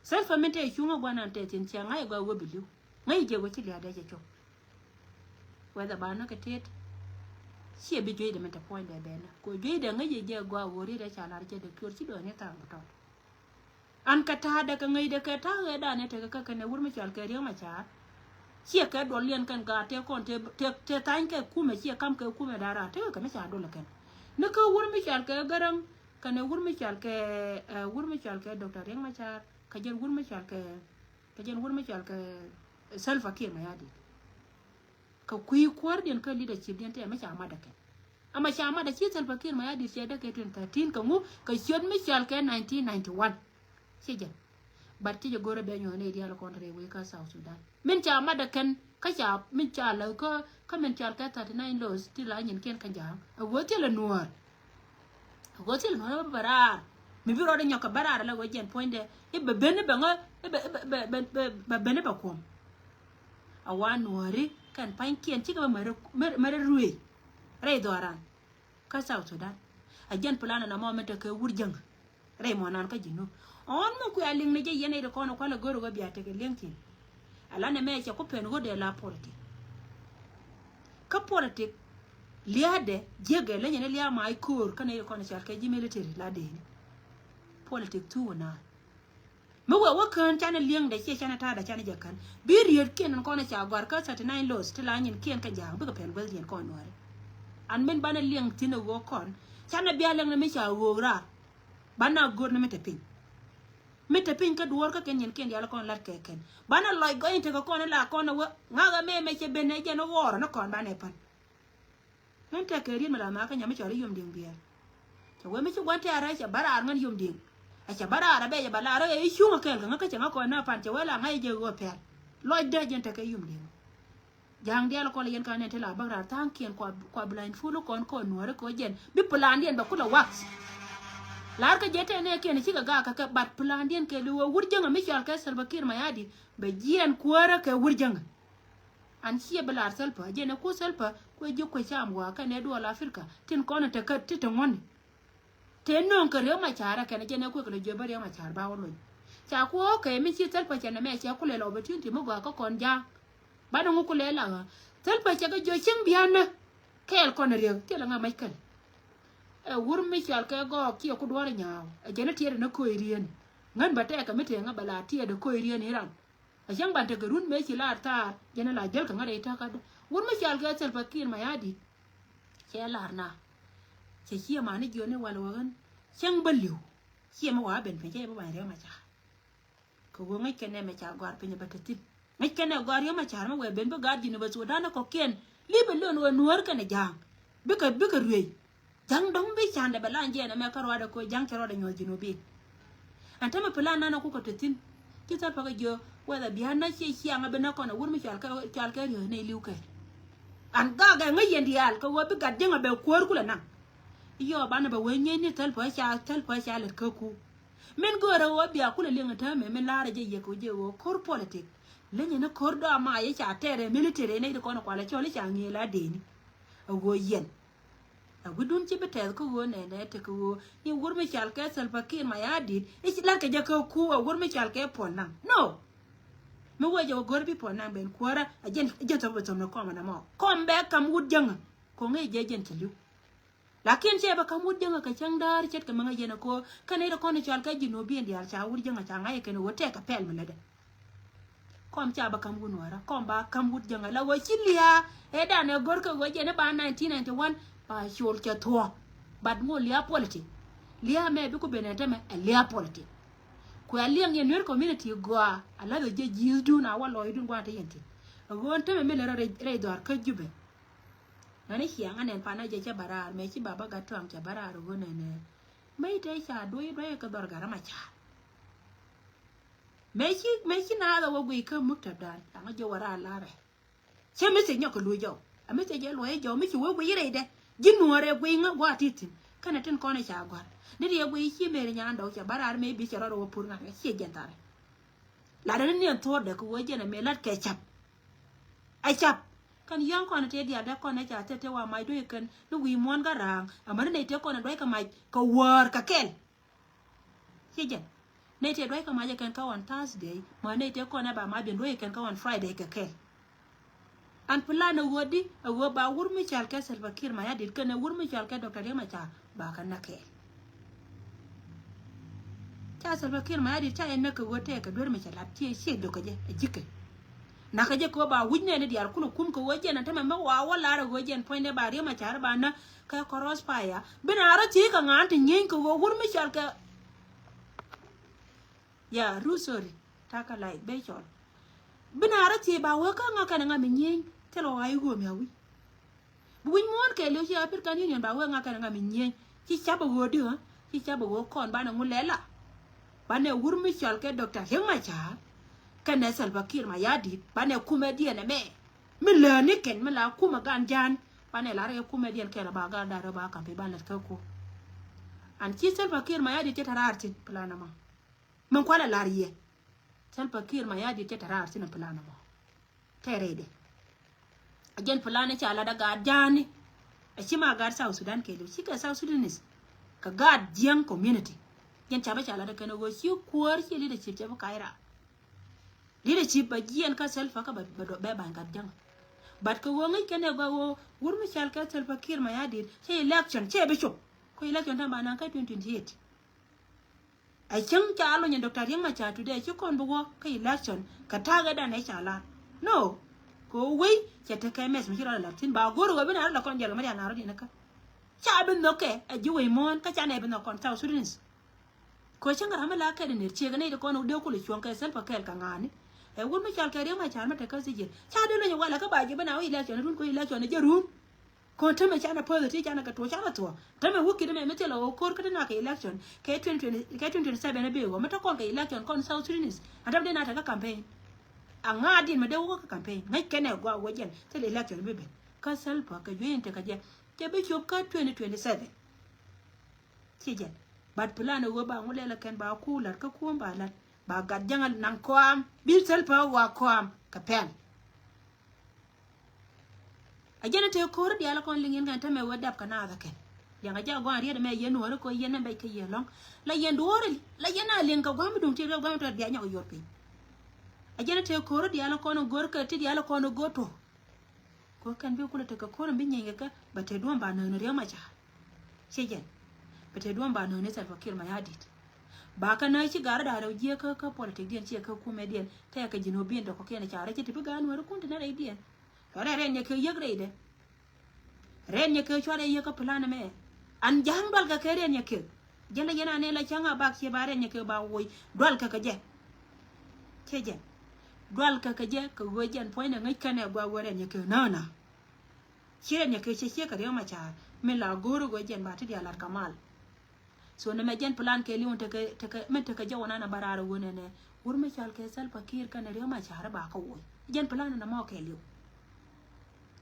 Salva min te cuŋä guanan te thin cia ŋa̱c gua wä bi li̱w. Ŋäc jɛ wä ci lia̱a̱ dee cɛ cop. Whether ba nä kɛ tet. Ciɛ bi juey de min te puɔ̱ny dee bɛn nä. Ko juey de ŋäc jɛ jɛ gua wä riet dee ca lar jɛ de tuɔr ci dɔɔni thaŋ bi tɔt. An kɛ ta̱a̱dɛ kɛ ŋäcdɛ kɛ ta̱a̱ ɣɛɛdan ɛ tekɛ kä kɛnɛ wur mi cɔal kɛ Riek Machar. Ciɛ kɛ duɔl liɛn kɛn gaat tëë kɔn tëë tëë tha̱a̱ny kɛ kumɛ ciɛ kam kɛ kumɛ da̱a̱ raar tekɛ kɛ mi ca duɔl kɛn. Ni kä wur mi cɔal kɛ Gäräŋ kɛnɛ wur mi cɔal kɛ, eh, wur mi cɔal kɛ Doctor Riek Machar kɛ jɛn wur mi cɔal kɛ kɛ jɛn wur mi cɔal kɛ Salva Kiir Mayardit. Kɛ kui̱ kuäärdiɛn kä leadershipdiɛn tëë mi ca mat dɛ kɛn. Ama ca mat dɛ ci Salva Kiir Mayardit cɛ dɛ kɛ twenty thirteen kɛ ŋu kɛ ciöt mi cɔal kɛ nineteen ninety-one. Ci jɛn. But ci jɛ go̱rɛ bɛ nyuɔ̱n i̱ diaal kɔn rɛy wec kä South Sudan. Min ca mat dɛ kɛn kä ca min ca lä kä kä min cɔal kɛ thirty-nine laws ti la nyinkiɛn kä ja̱a̱ŋ. A wee thilɛ nuɔ̱ɔ̱r. A wee thilɛ nuɔ̱ɔ̱r bɛ raar. Mi bi rɔɔdɛ nyɔk kɛ bɛ raar la wee jɛn puɔ̱nydɛ i̱ bɛ ben i̱ bɛ ŋä i̱ bɛ i̱ bɛ bɛ bɛ bɛ ben i̱ bɛ kuɔm. A wa nuɔ̱ɔ̱ri kɛn pa̱nykiɛn cikɛ bä märä märä ruëëc rɛy dhɔran. Kä South Sudan a jɛn plan na mɔ min tekɛ wur jäŋä rɛy mɔ nan kä Junub. Ɔn mi kuɛ a liŋ ni jɛ yɛn ɛ ri kɔn kualɛ go̱r wä bia tekɛ liŋ thi̱n. A lanɛ mɛ cɛ ku pɛn ɣöö dee la politik. Kä politik lia̱a̱dɛ jiäkɛ leny ni lia̱a̱ ma i̱ ko̱o̱r kä ni ri kɔn cɔal kɛ ji̱ military la dee ni. Politik thuuk wä naan. Mi wee wä kään canɛ li̱eŋdɛ ciɛ canɛ ta̱a̱dɛ canɛ jɛ kän. Bi rietkiɛn in kɔn ca gɔ̱a̱r kä thirty-nine laws ti la nyinkiɛn kɛ ja̱a̱ŋ bikɛ pɛn guäthdiɛn kɔn nuɔ̱ɔ̱ri. An min banɛ li̱eŋ thi̱n ɛ ɣöö kɔn canɛ bia li̱eŋdɛ mi ca ɣöök raar. Banɛ a go̱r ni mi te piny. Mi te piny kä duɔ̱ɔ̱r kä kɛn nyinkiɛn diaal kɔn lat kɛ kɛn. Banɛ lɔc gɔny tekɛ kɔn in la kɔn ɛ wä ŋa̱kɛ mɛ mɛ cɛ ben ɛ jɛn ɣɔɔrɔ ni kɔn banɛ pän. Ŋän tɛk kɛ riet mi la makä nyam mi cɔl i̱ yom diŋ biɛɛr. Cɛ wee mi ci gua̱n tɛɛrɛ cɛ bä raar ŋän yom diŋ. A cɛ bä raar a bɛ cɛ bä laar a i̱ cuŋ a kɛɛl kɛ ŋä kä cɛ ŋä kɔn na pan cɛ wee la ŋa̱c jɛ ɣöö pɛl. Lɔc dee jɛn tɛk kɛ yom diŋ. Ja̱a̱ŋ diaal kɔl yɛn ka nɛn ti la bäk raar tha̱a̱ŋkiɛn kua bula in ful kɔn kɔn nuɔ̱ɔ̱ri kɔ jɛn bi plandiɛn bɛ kulɛ wax. Laar kä jɛ tɛn nɛ kiɛn cikɛ gaak kɛ kɛ bat plandiɛn kɛ li wee wur jäŋä mi cɔal kɛ Salva Kiir Mayardit bɛ jiɛn kuäärä kɛ wur jäŋä. An ciɛ bi lar Salva jɛn ɛ ku Salva kuɛ jiök kuɛ cam wa̱a̱ kɛn ɛ duɔl Africa tin kɔn ɛ te kä ti te ŋuɔ̱ni. Te nööŋ kɛ Riek Machar ɛ kɛn ɛ jɛn ɛ kuɛ kɛ lɛ jiök bä Riek Machar ba wä lony. Ca ku okay mi ci Salva cɛ nɛ mɛ cɛ ku lɛ lɛ opportunity mi gɔaa kä kɔn ja̱a̱ŋ. Banɛ ŋu ku lɛ la ɣä Salva cɛ kɛ jiök cieŋ bianä kɛɛl kɔn ɛ Riek thilɛ ŋa mac kɛl. Ɛ wur mi cɔal kɛ gɔɔk ciɛ ku duɔ̱ɔ̱r ɛ nyaaw ɛ jɛn ɛ tiɛɛt ɛ nä koc rieni. Ŋän bä tɛɛkɛ mi tëë ŋä bɛ la tiɛɛt ɛ koc rieni ran. A cäŋ ban tekɛ run mëë ci lar thaar jɛn a la jäl kɛ ŋä rɛy täkädä. Wur mi cɔal kɛ Salva Kiir Mayardit. Cɛ lar na. Cɛ ciɛ mani jiɔni wal wä ɣän. Cäŋ bä li̱w. Ciɛ mi wa ben piny cɛ bä bany Riek Machar. Kɛ ɣöö ŋäc kɛn nɛ mɛ ca gɔ̱a̱r piny bä te thi̱n. Ŋäc kɛn nɛ gɔ̱a̱r Riek Machar mi wee ben bi gaat Jinub Sudan kɔ̱kiɛn. Li̱p ɛ lön wä nuäär kɛnɛ ja̱a̱ŋ. Bikɛ bikɛ ruëc. Ja̱ŋ dɔ̱ŋ bi ca̱ndɛ bɛ lan jiɛn ɛmɛ kä ruaadɛ koc ja̱ŋ cɛ ruaadɛ nyuɔ̱th Jinubin. Ɛn tämɛ plan nanɛ kukɛ te thi̱n. Ci Salva kɛ jiök whether bia na ciɛ ciaŋ a bi na kɔn a wur mi cɔal kɛ cɔal kɛ riöth ni li̱w kɛ. An gak ɛ ŋäc yɛn diaal kɛ ɣöö bi gat jiäŋ a bɛ kuäär kulɛ naŋ. Iyɔ banɛ bɛ wee nyieec ni Salva ca Salva ca lät kä ku. Min göörä ɣöö bia kulɛ liŋ ɛ täämɛ min laarɛ jɛ yɛ kɛ jɛ ɣöö ko̱r politik. Lenyɛ ni ko̱r dɔama yɛ ca tɛɛrɛ military nɛy ti kɔn kualɛ cɔl i̱ ca ŋi̱i̱l a deni. A ɣöö yɛn. A wi̱dun ci bi tɛth kä ɣöö nɛnɛ tekɛ ɣöö ni wur mi cal kɛ Salva Kiir Mayardit i̱ ci la̱rkɛ jɛ kä ku a wur mi cal kɛ Puɔl Naŋ. No. Mi wee jɛ wä go̱r bi Puɔl Naŋ ben kuäärä a jɛn a jɛn thop bɛ thop ni kɔm ɛn ɛmɔ kɔm bɛ kam wut jäŋä. Ko̱ŋ i̱ jɛ jɛn cɛ li̱w. Lakin cɛ bɛ kam wut jäŋä kɛ cäŋ da̱a̱r ce̱tkɛ mi ŋäc yɛn ɛ ko̱ kɛn i̱ rɛ kɔn i̱ cɔal kɛ Jinubin diaal ca wut jäŋä ca ŋa̱c kɛn ɛ wä tɛk kɛ pɛl mi lätdɛ. Kɔm ca bä ka̱m wut nuäärä kɔm ba ka̱m wut jäŋä la wä ci lia̱a̱. Ɛ danɛ go̱r kɛ wä jɛn i̱ ba nineteen ninety-one ba col cɛ thuɔ̱ɔ̱k. But ŋu lia̱a̱ politik. Lia̱a̱ mɛ bi ku ben ɛ tämɛ ɛ lia̱a̱ politik. Kuɛ liɛŋ yɛn Nuer community gɔaa a la̱th ɛ jɛ ji̱i̱thdun a wä lɔɔcdun gua̱a̱n te yɛn thi̱n. Ɛ ɣöö ɛn tämɛ mi lɛ rɔ rɛy dhɔaar kä Jubɛ. Ŋäni ciaŋ anɛn pan a jɛ cɛ bä raar mɛ ci baba gat tuaŋ cɛ bä raar ɛ ɣöö nɛnɛ. Mɛ i̱ te ca duɔ̱c duɔ̱c kɛ dhɔr gat rɛ ma ca̱a̱r. Mëë ci mëë ci naath a wä guiy kä muktabdan aŋa jɛ wä raar larɛ. Cä message nyɔk kɛ luɔc jɔw a message ɛ luɔc jɔw mi ci wä guiy rɛydɛ. Ji̱ nuɔɔr ɛ guiy ŋä gua̱a̱ ti thi̱n kɛnɛ tin kɔn ɛ ca gua̱a̱r ni ri ɛ guiy ci mëë ri nyan dɔw cɛ bä raar mëë bi cɛ rɔɔd ɛ wä pur ŋa̱k ɛ ciɛ jɛn tharɛ. Lat ɛn ni ɛn thuɔɔrdɛ kɛ wä jɛn ɛ mëë lat kɛ cap. Ɛ cap. Kɛn yɔ̱ŋ kɔn tëë diaal dee kɔn ɛ ca thil tëë wa mac duec kɛn ni wi̱i̱ muɔ̱ɔ̱n kä ra̱a̱ŋ. Amäni nɛy tëë kɔn ɛ duac kɛ mac kɛ wäär kɛ kɛl. Ci jɛn nɛy tëë duac kɛ mac ɛ kɛn kä ɣɔn Thursday, mɛ nɛy tëë kɔn ɛ ba mac ben duac kɛn kä ɣɔn Friday kɛ kɛl. An plan ɛ ɣöö di, ɛ ɣöö ba wur mi cɔal kɛ Salva Kiir Mayardit kɛnɛ wur mi cɔal kɛ Doctor Riek Machar ba kɛ näk kɛɛl. Ca Salva Kiir Mayardit ca yɛ näk kɛ ɣöö tɛɛkɛ duer mi cɛ lat ciɛ ciɛ dök kɛ jɛ ɛ ji̱kɛ. Nakä jɛ kɛ ɣöö ba wi̱c nɛɛni diaal kulɛ kum kɛ ɣöö jɛn ɛn tämɛ mi wa wä lar ɛ ɣöö jɛn puɔ̱nydɛ ba Riek Machar ba näk kɛ crossfire. Bi na rɔ thiec kɛ ŋa̱a̱n ti nyieny kɛ ɣöö wur mi cɔal kɛ, ya, Ruth, sorry, takä like bɛ cɔl. Bi na rɔ thiec ba wee kä ŋa kɛn ŋa mi nyieny thil ɣɔaa i̱ ɣöö mi a wi̱c. Bi wi̱c muɔ̱ɔ̱n kɛɛliw ci African Union ba wee ŋa kɛn ŋa mi nyieny. Ci cap a ɣöö di ɣä, ci cap a ɣöö kɔn banɛ ŋu lɛla. Banɛ wur mi cɔl kɛ Doctor Riek Machar kɛnɛ Salva Kiir Mayardit, banɛ kumɛ diɛn ɛmɛ. Mi lääni kɛn mi la kumɛ gan ja̱a̱n, banɛ lar kɛ kumɛ diɛn kɛl ba gal da̱r ba kampi banɛ kɛ ku. An ci Salva Kiir Mayardit cɛ tɛ raar thi̱n plan ɛmɔ. Min kualɛ lar yɛ. Salva Kiir Mayardit cɛ tɛ raar thi̱n plan ɛmɔ. Tɛ rɛydɛ. A jɛn plan ca lat a gaat ja̱a̱ni. A ci ma gaat South Sudan kɛɛliw, cikɛ South Sudanese. Kɛ gaat Jiɛŋ community. Jɛn ca bä ca lat a kɛn a ɣöö ci kuäär ci leadership cɛ bi kac raar. Leadership bɛ jiɛn kä Salva kä bɛ, bɛ, bɛ ba̱ny gat ja̱ŋ. But kɛ ɣöö ŋäc kɛn ɛ gɔaa ɣöö wur mi cɔal kɛ Salva Kiir Mayardit cɛ election cɛ bi cop. Kɛ election tɛm ba naŋ kä twenty twenty-eight. A cäŋ ca lony in Doctor Riek Machar today ci kɔn bi wä kä election kɛ ta̱a̱ kɛ dan ɛ ca lar. No. Kɛ ɣöö wei cɛ tekɛ mess mi ci rɔ lar thi̱n ba go̱r ɣöö bi na rɔ la kɔn jɛl kɛ mi diaal na rɔ diɛn kä. Ca bi nhɔkɛ ɛ ji̱ wei muɔ̱ɔ̱n kä ca nɛ bi nhɔk kɔn South Sudanese. Kɛ cäŋ ram mi la kɛt in ner ciek ni ti kɔn dee kulɛ cuɔ̱ŋ kɛ Salva kɛɛl kɛ ŋa̱a̱ni. Ɛ wut mi cɔal kɛ Riek Machar mi te kä sijil. Ca dee lony walɛ kä ba ji̱ bi na wä election run kɛ election jɛ run. Kɔn tämɛ canɛ positive canɛ kɛ tuɔɔk canɛ thuɔɔk. Tämɛ wä kit mɛ mi thilɛ wä ko̱r kä ti na kɛ election kɛ twenty twenty, kɛ twenty twenty-seven bi wä mi te kɔn kɛ election kɔn South Sudanese. A däm dee na te kä campaign. A ŋa̱a̱ din mi dee wä kä campaign ŋäc kɛnɛ gɔaa wä jɛn thilɛ election bi ben. Kä Salva kɛ juey in te kä jɛ. Cɛ bi cop kä twenty twenty-seven. Ci jɛn. But plan ɛ ɣöö ba ŋu lɛl ɛ kɛn ba ku lat kä kuɔ̱m ba lat. Ba gat jäŋ ɛ naŋ kɔam. Bi Salva wa kɔam kɛ pɛl. A jɛn ɛ tëë ko̱r diaal ɛ kɔn liŋ in kɛn tämɛ wee dap kɛ naath ɛ kɛn. Liɛŋ a jɛ a gɔaa riet ɛmɛ yɛn nuɔ̱ɔ̱ri kɔ yɛn ɛ bɛc kä yɛ lɔ̱ŋ. La yɛn duɔ̱ɔ̱ri, la yɛn a liŋ kɛ gua̱a̱m duŋ ti rɛ gua̱a̱m tɔt bia nyɔk yot piny. A jɛn ɛ tëë ko̱r diaal ɛ kɔn go̱r kɛ ti diaal ɛ kɔn go̱r tuɔ̱k. Kɛ kɛn bi kulɛ tekɛ ko̱r in bi nyieny kɛ kɛ bɛ te duɔ̱ɔ̱m ba nööni Riek Machar. Ci jɛn. Bɛ te duɔ̱ɔ̱m ba nööni Salva Kiir Mayardit. Ba kɛ nöö ci gar da̱a̱r rɛw jiɛk kä, kä politic diɛn ciɛ kä kumɛ diɛn. Tɛkɛ ji̱n wä bi̱i̱n dɔk kɔkiɛn car rɛ ci ti bi gaat nuɔ̱ɔ̱ri kun ti nɛ rɛy diɛn. Tɔ rɛ rɛn nyɛ kɛ yek rɛydɛ. Rɛn nyɛ kɛ cuarɛ yek kä plan mɛ. An ja̱a̱ŋ dual kɛ kɛ rɛn nyɛ kɛ. Jɛn la yɛn anɛ la cäŋ a bak ciɛ ba rɛn nyɛ kɛ ba woc dual kɛ kɛ jɛ. Cɛ jɛn. Dual kɛ kɛ jɛ kɛ ɣöö jɛn puɔ̱nydɛ ŋäc kɛnɛ gua ɣöö rɛn nyɛ kɛ nä nä. Ci rɛn nyɛ kɛ cɛ ciɛ kɛ Riek Machar. Mi la go̱o̱r ɣöö jɛn ba ti diaal lat kɛ mal. So nɛmɛ jɛn plan kɛɛliw tekɛ, tekɛ, min tekɛ jɛ wä nan a bä raar ɣöö nɛnɛ. Wur mi cɔal kɛ Salva Kiir kɛnɛ Riek Machar ba kɛ woc. Jɛn plan nɛmɔ kɛɛliw.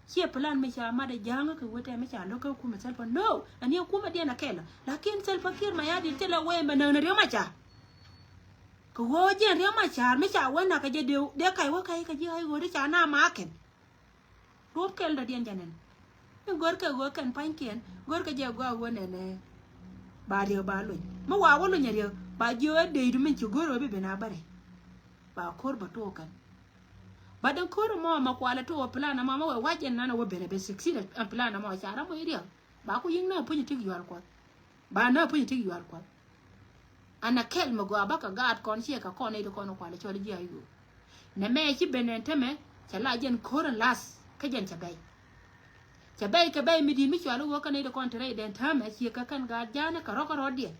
Ciɛ plan mi ca mat ɛ ja̱a̱ŋä kɛ wetɛ mi ca lo̱k kä kumɛ Salva. No, ɛn yɛ kumɛ diɛn a kɛl. Lakin Salva Kiir Mayardit cɛ lɛ wee mɛ näk ni Riek Machar. Kɛ ɣöö jɛn Riek Machar mi ca wee nak kɛ jɛ dee, dee kac wä kac kɛ ji̱ ay ɣöö di ca na makɛn. Ruɔ̱p kɛl dɔ̱diɛn jɛ nɛn. Mi gör kɛ ɣöö kɛn pa̱nykiɛn, gör kɛ jɛ gɔaa ɣöö nɛnɛ. Ba Riek ba luny. Mi wa wä luny a Riek, ba jiö ɛ dee du min ci gör ɣöö bi ben a bäri. Ba ko̱r bä tuɔɔk kɛn. Ba den ko̱r mɔ ma kualɛ tuɔɔk plan mɔ ma wɛ wac ɛn nan a wä ben a ben succeed ɛn plan mɔ ca ram mɔ i Riek. Ba ku yi̱ŋ na puny tik yual kuɔth. Ba na puny tik yual kuɔth. An a kɛl mi gɔaa bä kɛ gaat kɔn ciɛ kɛ kɔn nɛy ti kɔn kualɛ cɔl ji̱ a yuɔk. Nɛmɛ ci ben ɛn tämɛ cɛ la jɛn ko̱r ɛn lath kä jɛn cɛ bɛy. Cɛ bɛy kɛ bɛy mi di̱i̱t mi cual i̱ ɣöö kä nɛy ti kɔn te rɛy dɛn täämɛ ciɛ kɛ kɛn gaat ja̱a̱n kɛ rɔ̱ kä rɔ̱diɛn.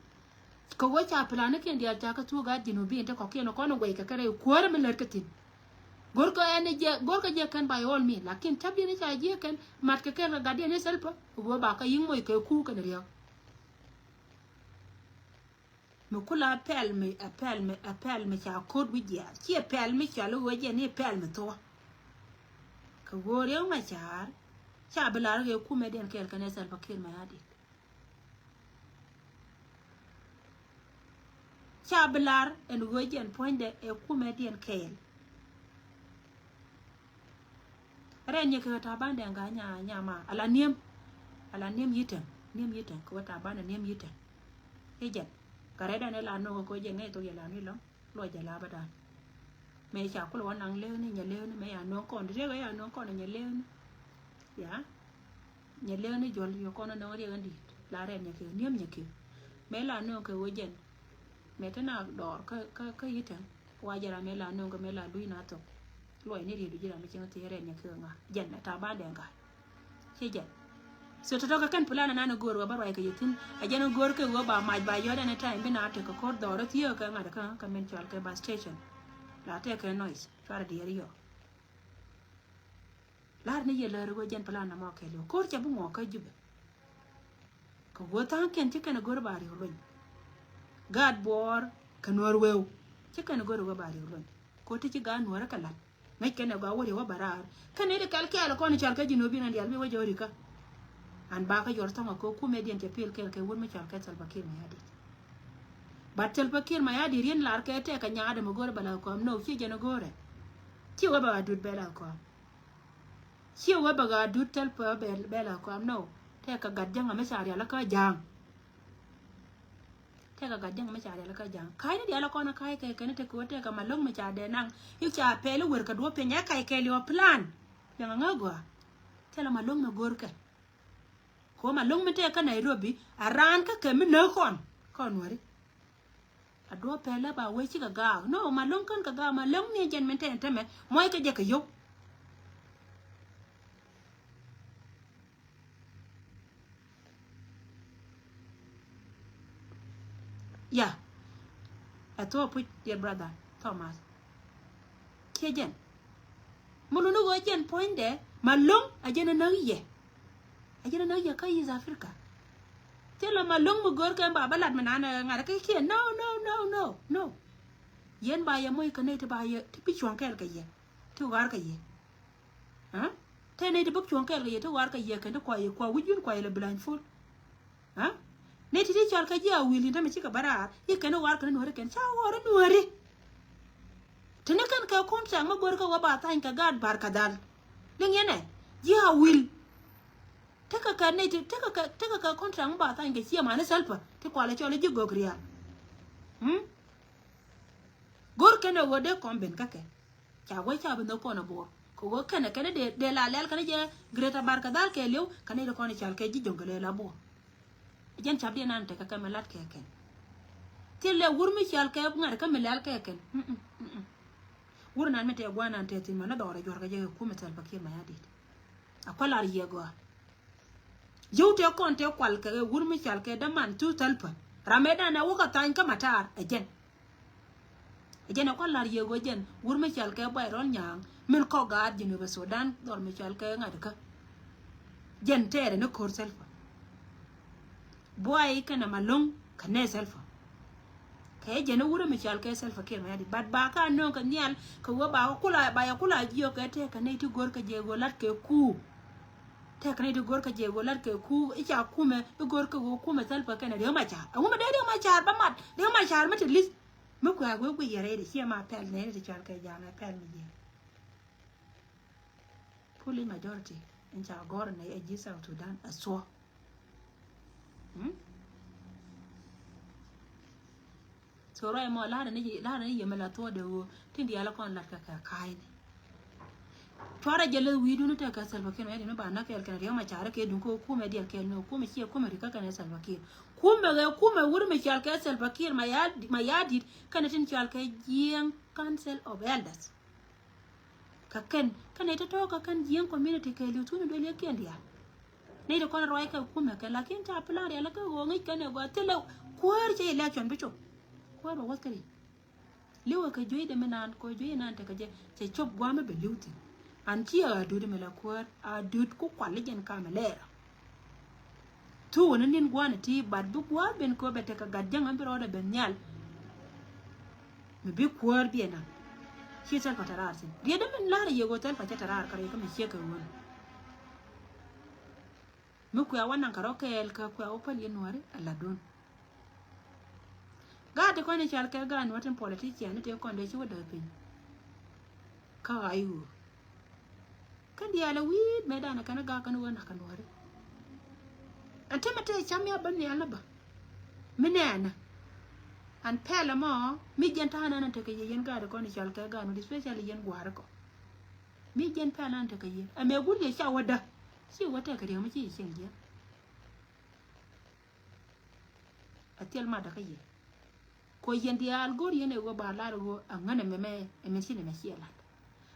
Kɛ ɣöö ca planikiɛn diaal ca kä thuk gaat Jinubin te kɔ̱kiɛn kɔn i̱ guɛy kɛ kɛ rɛy kuäärä mi lät kä thi̱n. Go̱rkɛ ɛn i̱ jɛ, go̱rkɛ jɛ kɛn by all means, lakin täpdiɛn i̱ ca jiɛ kɛn mat kɛ kɛn kɛ gatdiɛn i̱ Salva i̱ ɣöö ba kɛ yi̱ŋ moc kɛ ku kɛn Riek. Mi kula pɛl mi, a pɛl mi, a pɛl mi ca ko̱t wi̱c jiaar. Ciɛ pɛl mi cɔl i̱ ɣöö jɛn i̱ pɛl mi thuɔ̱k. Kɛ ɣöö Riek Machar ca bi lar kɛ kumɛ diɛn kɛɛl kɛnɛ Salva Kiir Mayardit. Ca bi lar ɛn ɣöö jɛn puɔ̱nydɛ ɛ kumɛ diɛn kɛɛl. Rɛn nyɛ kɛ Taban Dɛŋ Gai nya, nya ma. Ala niɛm. Ala niɛm Yitɛŋ. Niɛm Yitɛŋ. Kɛ wä Taban niɛm Yitɛŋ. I̱ jɛn. Kɛ rɛdan ila nöŋ kɛ jɛn ŋäc thok yɛ la ni lɔŋ. Luɔc jɛ la bä dan. Mëë ca kulɛ wä naŋ lëëni, nyɛ lëëni, mëë ya nöŋ kɔn. Riɛk ya nöŋ kɔn, nyɛ lëëni. Ya. Nyɛ lëëni jɔl yɔ kɔn nöŋ riɛk in di̱i̱t. La rɛn nyɛ kɛ, niɛm nyɛ kɛ. Mëë la nöŋ kɛ wä jɛn. Mëë te na dɔɔr kä, kä, kä Yitɛŋ. Wa jɛ ram mëë la nöŋ kɛ mëë la luc na thok. Luɔc ni riet du ji̱ ram mi cieŋ thiee rɛn nyɛ kɛ ŋa. Jɛn ɛ Taban Dɛŋ Gai. Ci jɛn. So tɔtɔ kɛ kɛn plan anan go̱o̱r wä bä ruac kɛ yɛ thi̱n. A jɛn go̱o̱r kɛ wä ba mac ba yɔt ɛn ɛ time bi na tekɛ ko̱r dhɔr thiee kɛ ŋa̱t kä kɛ min cɔal kɛ bus station. La tekɛ noise cuarɛ diɛɛr yɔ. Lar ni yɛ lär wä jɛn plan na mɔ kɛɛliw ko̱r cɛ bi ŋuɔ kä Jubɛ. Kɛ guɔ tha̱a̱ŋ kɛn ci kɛn a go̱r ba riw luny. Gaat buɔɔr kɛ nuɔr weu ci kɛn a go̱r wä ba riw luny. Ko ti ci gaat nuɔr kɛ lat ŋäc kɛn a gɔaa wä riw wä ba raar. Kɛn ni di kɛl kɛɛl kɔn i̱ cɔal kɛ ji̱ nuɔr bi na dial bi wä jɔɔri kä. An ba kä yɔr tha̱a̱ŋ a ko kumɛ diɛn cɛ pil kɛɛl kɛ wur mi cɔal kɛ Salva Kiir Mayardit. But Salva Kiir Mayardit rien lar kɛ tɛk kɛ nyaadɛ mi go̱r bɛ la kɔm no ci jɛn a go̱rɛ. Ci wä ba dut bɛ la kɔm. Ciɛ wä bɛ ɣaa dut thil pä bɛ, bɛ la kɔam nɔ. Tɛkɛ gat jäŋ amɛ ca rial kä ja̱a̱ŋ. Tɛkɛ gat jäŋ amɛ ca rial kä ja̱a̱ŋ. Ka̱a̱cni diaal kɔn a ka̱a̱c kɛ kɛn tɛkɛ wä tɛkɛ Malɔŋ mi ca dee naŋ. I̱ ca pɛl i̱ wer kɛ duɔ̱p piny ɛ ka̱a̱c kɛɛliw plan. Liɛŋ aŋä gɔaa. Thilɛ Malɔŋ mi go̱rkɛ. Kɛ wä Malɔŋ mi tɛkɛ kä Nairobi a raan kä kɛ mi näk kɔn. Kɔn wääri. A duɔ̱ɔ̱p pɛlɛ ba wee cikɛ gaak. No, Malɔŋ kän kɛ gaak, Malɔŋ ni jɛn min tɛn tɛmɛ muɔc kɛ jɛ kɛ yio̱w. Ya. Ɛ thuɔ̱ɔ̱p puc, dear brother Thomas. Kiɛ jɛn. Mun ni ɣöö jɛn puɔ̱nydɛ Malɔŋ a jɛn a näk yɛ. A jɛn a näk yɛ kä East Africa. Thilɛ Malɔŋ mi gör kɛ ba bä lat mi naan ŋa̱t kä kiɛ. No, no, no, no, no. Yɛn ba yɛ moc kä nɛy ti ba yɛ ti bi cuɔ̱ŋ kɛɛl kɛ yɛ. Ti ɣaar kɛ yɛ. Aa? Te nɛy ti bi cuɔ̱ŋ kɛɛl kɛ yɛ ti ɣaar kɛ yɛ kɛn ti kua yɛ kua wi̱c yun kua yɛ lɛ blindfold. Aa? Nɛy ti ti cɔal kɛ ji̱ a wi̱i̱l in tämɛ cikɛ bä raar i̱ kɛn i̱ ɣɔr kɛn i̱ nuääri kɛn ca ɣɔr i̱ nuääri. Teni kɛn kɛ contract mi go̱r kä wä ba tha̱a̱ny kɛ gaat Bar Kadhal. Liŋ yɛn ɛ ji̱ a wi̱i̱l. Tekɛ kɛ nɛy ti tekɛ kɛ tekɛ kɛ contract mi ba tha̱a̱ny kɛ ciɛ mani Salva ti kualɛ cɔl i̱ ji̱ gök riaal. Hmm? Go̱r kɛn ɛ ɣöö dee kɔn ben kä kɛ. Ca wee ca bi nhök kɔn a Bor kɛ ɣöö kɛnɛ kɛnɛ dee dee la lɛl kɛnɛ jɛ Greater Bar Kadhal kɛɛliw kɛnɛ dee kɔn i̱ cal kɛ ji̱ Jonglei la Bor. Jɛn cap diɛ nan tekɛ kɛ mi lat kɛ kɛn. Thilɛ wur mi cal kɛ ŋa̱t kä mi lɛl kɛ kɛn. Mm-mm, mm-mm. Wur nan mi tɛ gua̱n nan tɛ thi̱n mɛ ni dhɔrɛ juɔ̱r kɛ jɛ kɛ kumɛ Salva Kiir Mayardit. A kualar yiɛ gɔaa. Yio̱w tëë kɔn tëë kual kɛ wur mi cal kɛ däman thu Salva. Ram ëë dan a wä kä thany kä Matar ɛ jɛn. Ɛ jɛn ɛ kual lar yiëë ɣöö jɛn wur mi cal kɛ Buay Rɔl Nyaŋ min kɔk gaat Jinub Sudan dhɔr mi cal kɛ ŋa̱t kä. Jɛn tɛɛrɛ ni ko̱r Salva. Buay kɛnɛ Malɔŋ kɛ nɛ Salva. Kɛ jɛn i̱ wurɛ mi cɔal kɛ Salva Kiir Mayardit. But ba ka nööŋ kɛ nhial kɛ ɣöö ba kɛ kula ba yɛ kula jiök kɛ tëë kɛ nɛy ti go̱r kɛ jɛ ɣöö lat kɛ kuu. Tëë kɛ nɛy ti go̱r kɛ jɛ ɣöö lat kɛ kuu i̱ ca kumɛ i̱ go̱r kɛ ɣöö kumɛ Salva kɛnɛ Riek Machar. Ɛŋu mi dee Riek Machar ba mat Riek Machar mi te li̱th. Mi kuɛ a wee guic yɛ rɛy di ciɛ ma pɛl nɛy ti cɔal kɛ ja̱a̱ŋ ɛ pɛl mi jiɛ. Pulin majority in ca gɔr nɛ ɛ ji̱ South Sudan a thuɔ. Hmm? So ruac mɔ la̱rä ni la̱rä ni yemɛ la thuɔ de ɣöö tin diaal kɔn lat kɛ kɛ ka̱a̱cni. Cuarɛ jɛ leth wi̱i̱dun tekɛ Salva Kiir Mayardit mi ba näk kɛɛl kɛn Riek Machar kɛ duŋ kɛ kumɛ diɛl kɛɛl ni kumɛ ciɛ kumɛ rikä kɛn Salva Kiir. Kumɛ ɣɛ kumɛ wur mi cɔal kɛ Salva Kiir Mayardit kɛn tin cɔal kɛ Jieng Council of Elders. Kä kɛn kä nɛy tɔ̱tɔ̱ kä kɛn Jiɛŋ community kɛɛliw thun in duel yɛ kiɛn diaal. Nɛy ti kɔn ruac kɛ kumɛ kɛ lakin ca plan rial kä ɣöö ŋi̱c kɛn ɛ gɔaa thilɛ kuäär cɛ election bi cop. Kuäär bɛ wäth käri. Li̱wɛ kɛ juey dee mi naan kɛ juey naan tekɛ jɛ cɛ cop gua̱a̱mɛ bɛ li̱w thi̱n. An ci a dut mi la kuäär a dut ku kual i̱ jɛn kamɛ lɛɛrä. Thuukɛ ni ni̱n gua̱a̱n iti bat bi gua̱a̱r ben kööbɛ tekɛ gat jäŋ ɛn bi rɔɔdɛ ben nhial. Mi bi kuäär biɛ naŋ. Ci Salva tɛ raar thi̱n. Rietdä min la̱rä yɛ ɣöö Salva cɛ tɛ raar kä rɛy kä mi ciek kɛ ɣöö ni. Mi kuɛ a wä naŋ kɛ rɔ kɛɛl kä kuɛ a wä päl yɛn nuääri a la̱tdun. Gaat ti kɔn i̱ cal kɛ gaat nuɔ̱t tin politician ni tëë kɔn dee ci wä däk piny. Kä ɣa̱c ɣöö Kä diaal ɛ wi̱i̱t mëë danɛ kɛn ɛ gak kɛn ɣöö nak kɛ nuɔ̱ɔ̱ri. Ɛn te mɛ te cam ya bä nhial ni bä. Mi nɛɛnä. Ɛn pɛlɛ mɔ mi jiɛn ta̱a̱ nɛn tekɛ yɛ yɛn gaat kɔn i̱ cɔal kɛ gaat nuɔ̱ɔ̱ri, especially yɛn gua̱a̱ri kɔ. Mi jiɛn pɛlɛ nɛn tekɛ yɛ. Ɛmɛ gul yɛ ca wä dä. Ci wä tekɛ riɛm mi ci yɛ cieŋ jiɛn. A thil mat dä kä yɛ. Kɔ yɛn diaal go̱r yɛn ɛ ɣöö ba lar ɣöö a ŋän ɛmɛ mɛ ɛmɛ ci nɛmɛ ciɛ lat.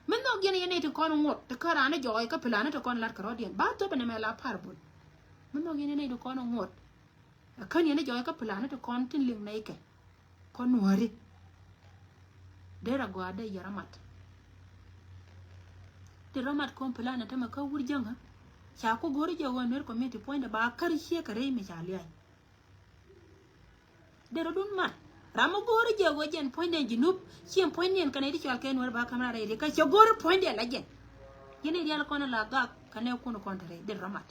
Mi nhɔk yɛn yɛn nɛy ti kɔn ŋot ti kä raan ni jɔɔc kä plan ni ti kɔn lat kɛ rɔ̱diɛn ba thop ɛnɛmɛ la parable. Mi nhɔk yɛn yɛn nɛy ti kɔn ŋot. A kän yɛn ni jɔɔc kä plan ni ti kɔn tin liŋ nɛy kɛ. Kɔn nuääri. Derɛ gɔaa dee yɛrɛ mat. Ti rɔ mat kɔn plan ni tämɛ kä wur jäŋä. Ca ku go̱ri jɛ ɣöö nuer community puɔ̱nydɛ ba kär ciek kɛ rɛy mi ca lia̱a̱ny. Derɛ dun mat. Ram mi go̱o̱ri jɛ ɣöö jɛn puɔ̱nydɛ ji̱ nup. Ciɛ puɔ̱nydɛ kɛn iti cɔal kɛ nuɔ̱r ba ka̱m ran rɛy ri kä cɛ go̱o̱ri puɔ̱nydɛ la jɛn. Yɛn i̱ rial kɔn la gak kɛn ɛ kun kɔn te rɛy derɛ mat.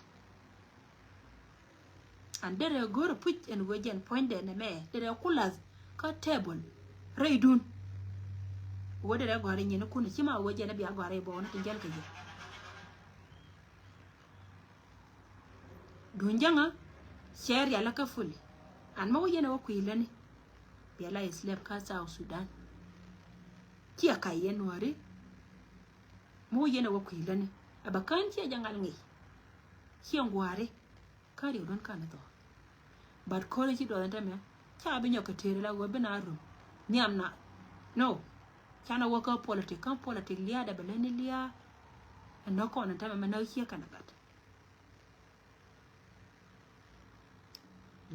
An derɛ go̱o̱ri puc ɛn ɣöö jɛn puɔ̱nydɛ nɛ mɛ derɛ ku lath kä table rɛy dun. Ɣöö derɛ gɔ̱a̱ri nyin kun ci ma ɣöö jɛn bia gɔ̱a̱ri bɔɔni ti jɛl kɛ jɛ. Duŋ jäŋä cɛ rialikä fuli. An mi wä yɛn ɛ wä kui̱ läni. Bia la islep kä South Sudan. Ciɛ kac yɛn nuääri. Mi wä yɛn ɛ wä kui̱ läni. Ɛ bä kään ciɛ jɛ ŋal ŋi̱i̱c. Ciɛ ŋuaari. Kä riɛw duɔ̱n kään ɛ thɔɔ. But kɔn ci duɔth ɛn tämɛ ca bi nyɔk kɛ tëëri la ɣöö bi na rum. Nhiam na. No. Canɛ wä kä politik kä politik lia̱a̱dɛ bɛ läni lia̱a̱. Ɛn nä kɔn ɛn tämɛ mɛ nä ciɛ kɛn ɛ gat.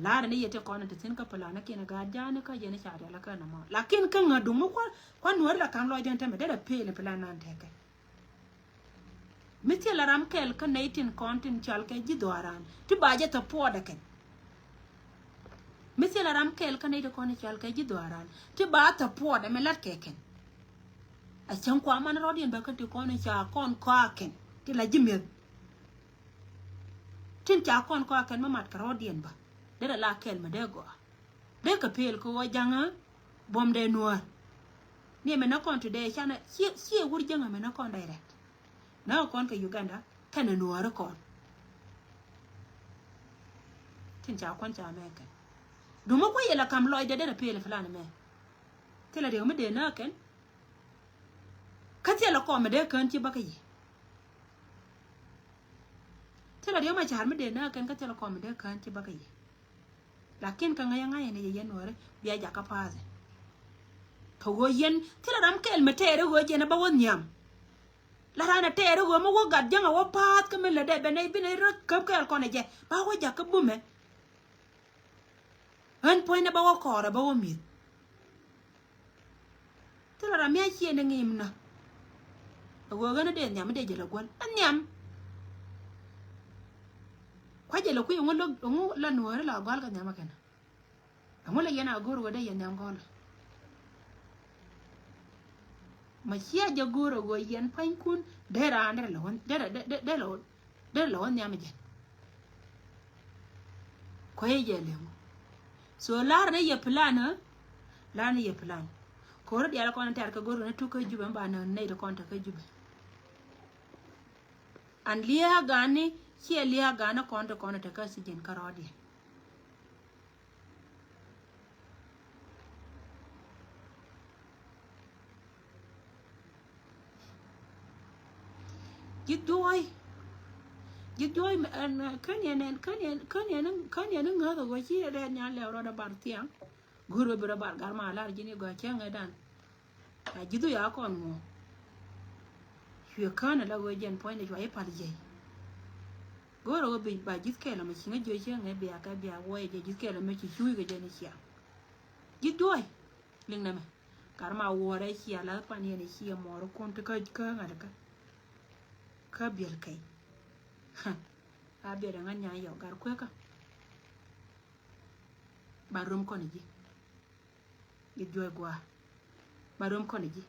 La̱rä ni yɛ ti kɔn ti thi̱n kä plan ni kiɛn gaat ja̱a̱ni kä jɛn ca rialikä nɔmɔ. Lakin kä ŋädu mi kuan nuääri la ka̱m lɔcdɛn tämɛ derɛ peel plan nan tekɛ. Mi thilɛ ram kɛl kä nɛy tin kɔn tin cɔal kɛ ji̱ dhuaaran ti ba jɛ thäpuɔɔdɛ kɛn. Mi thilɛ ram kɛl kä nɛy tin kɔn cɔal kɛ ji̱ dhuaaran ti ba thäpuɔɔdɛ mi la̱t kɛ kɛn. A cäŋ kua man rɔ̱diɛn bä kä ti kɔn ca kɔn kɔa kɛn ti la ji̱ mi̱eth. Tin ca kɔn kɔakɛn mi mat kɛ rɔ̱diɛn bä. Derɛ la kɛl mi dee gɔaa. Dee kɛ peel kɛ ɣöö jaŋä buɔ̱m dee nuäär. Ni ɛmɛ nä kɔn ti dee canɛ ciɛ wur jäŋä mɛ nä kɔn direct. Nä kɔn kɛ Uganda kɛnɛ nuääri kɔn. Tin ca kɔn ca mɛ kɛn. Duŋ mi kuɛ yɛ la kam lɔcdɛ derɛ peel plan mɛ. Thilɛ riɛk mi dee nä kɛn. Kä thilɛ kɔm mi dee kään ci bä kä yɛ. Thilɛ riɛk ma ca̱r mi dee nä kɛn kä thilɛ kɔm mi dee kään ci bä kä yɛ. Lakin kä ŋäc ŋa̱c ni yɛ yɛn nuääri bia jakä pa̱a̱th. Kɛ ɣöö yɛn thilɛ ram kɛl mi tɛɛri ɣöö jɛn ɛ bä wä nhiam. La raan ɛ tɛɛri ɣöö mi wä gat jäŋ ɛ wä pa̱a̱th kä mi lät ɛ ben ɛ bin ɛ rä käp kɛɛl kɔn ɛ jɛ ba wä jakä bumɛ. Ɣän puɔ̱nydɛ bä wä kɔɔr ɛ bä wä mi̱th. Thilɛ ram mi a ciɛ ni ŋi̱i̱m nä. Ɛ ɣöö ɣän a dee nhiam a dee jɛ lɛ guäl a nhiam. Kua̱c jɛ lɛ kui̱ ɛŋu lä ɛŋu la nuääri la gɔ̱a̱l kɛ nhiam a kɛn. Ɛŋu lɛ yɛn a go̱o̱r ɣöö dee yɛn nhiam gɔ̱a̱l. Ma cia jɛ go̱o̱r ɣöö yɛn pua̱nykun dee raan dee lɛ wä dee lɛ wä dee lɛ wä nhiam jɛ. Kuɛ jɛ lɛ ŋu. So lar ni yɛ plan ɛ lar ni yɛ plan. Ko̱ri diaal kɔn tɛr kɛ go̱r ni tuk kä Jubɛ mi ba ni nɛy ti kɔn tɛ kä Jubɛ. An lia̱a̱ gani ciɛ lia̱a̱ gani kɔn ti kɔn tɛ kä si jɛn kä rɔɔdiɛ. Ji̱ juɔ̱ɔ̱c. Ji̱ juɔ̱ɔ̱c mɛ ɛn kän yɛn ɛn kän yɛn kän yɛn kän yɛn ŋäth ɛ ɣöö ci rɛɛt nyan lɛw rɔɔdɛ bar thiaŋ. Go̱o̱r bä bi rɔ bar gar ma lar ji̱n i̱ gɔaa cäŋ ɛ dan. A ji̱thu ya kɔn ŋuɔ. Cuɛ kään ala ɣöö jɛn puɔ̱nydɛ cua i̱ pal jiɛc. Go̱o̱r ɣöö bi ba ji̱th kɛɛl ɛmɛ ci ŋä jiö cäŋ ɛ bia kɛ bia wuɔyɛ jɛ ji̱th kɛɛl ɛmɛ ci cuuc kɛ jɛn i̱ ciaŋ. Ji̱th juɔ̱ɔ̱c. Liŋ nɛmɛ. Gar ma wuɔrɛ cia lath pan yɛn i̱ cia mɔɔr kun ti kä kä ŋa̱t kä. Kä biɛl kɛy. A biɛl ɛ ŋa̱t nya̱a̱ yɔ gar kuekä. Ba rom kɔn ji̱. Ji̱ juɔc gua̱a̱. Ba rom kɔn ji̱.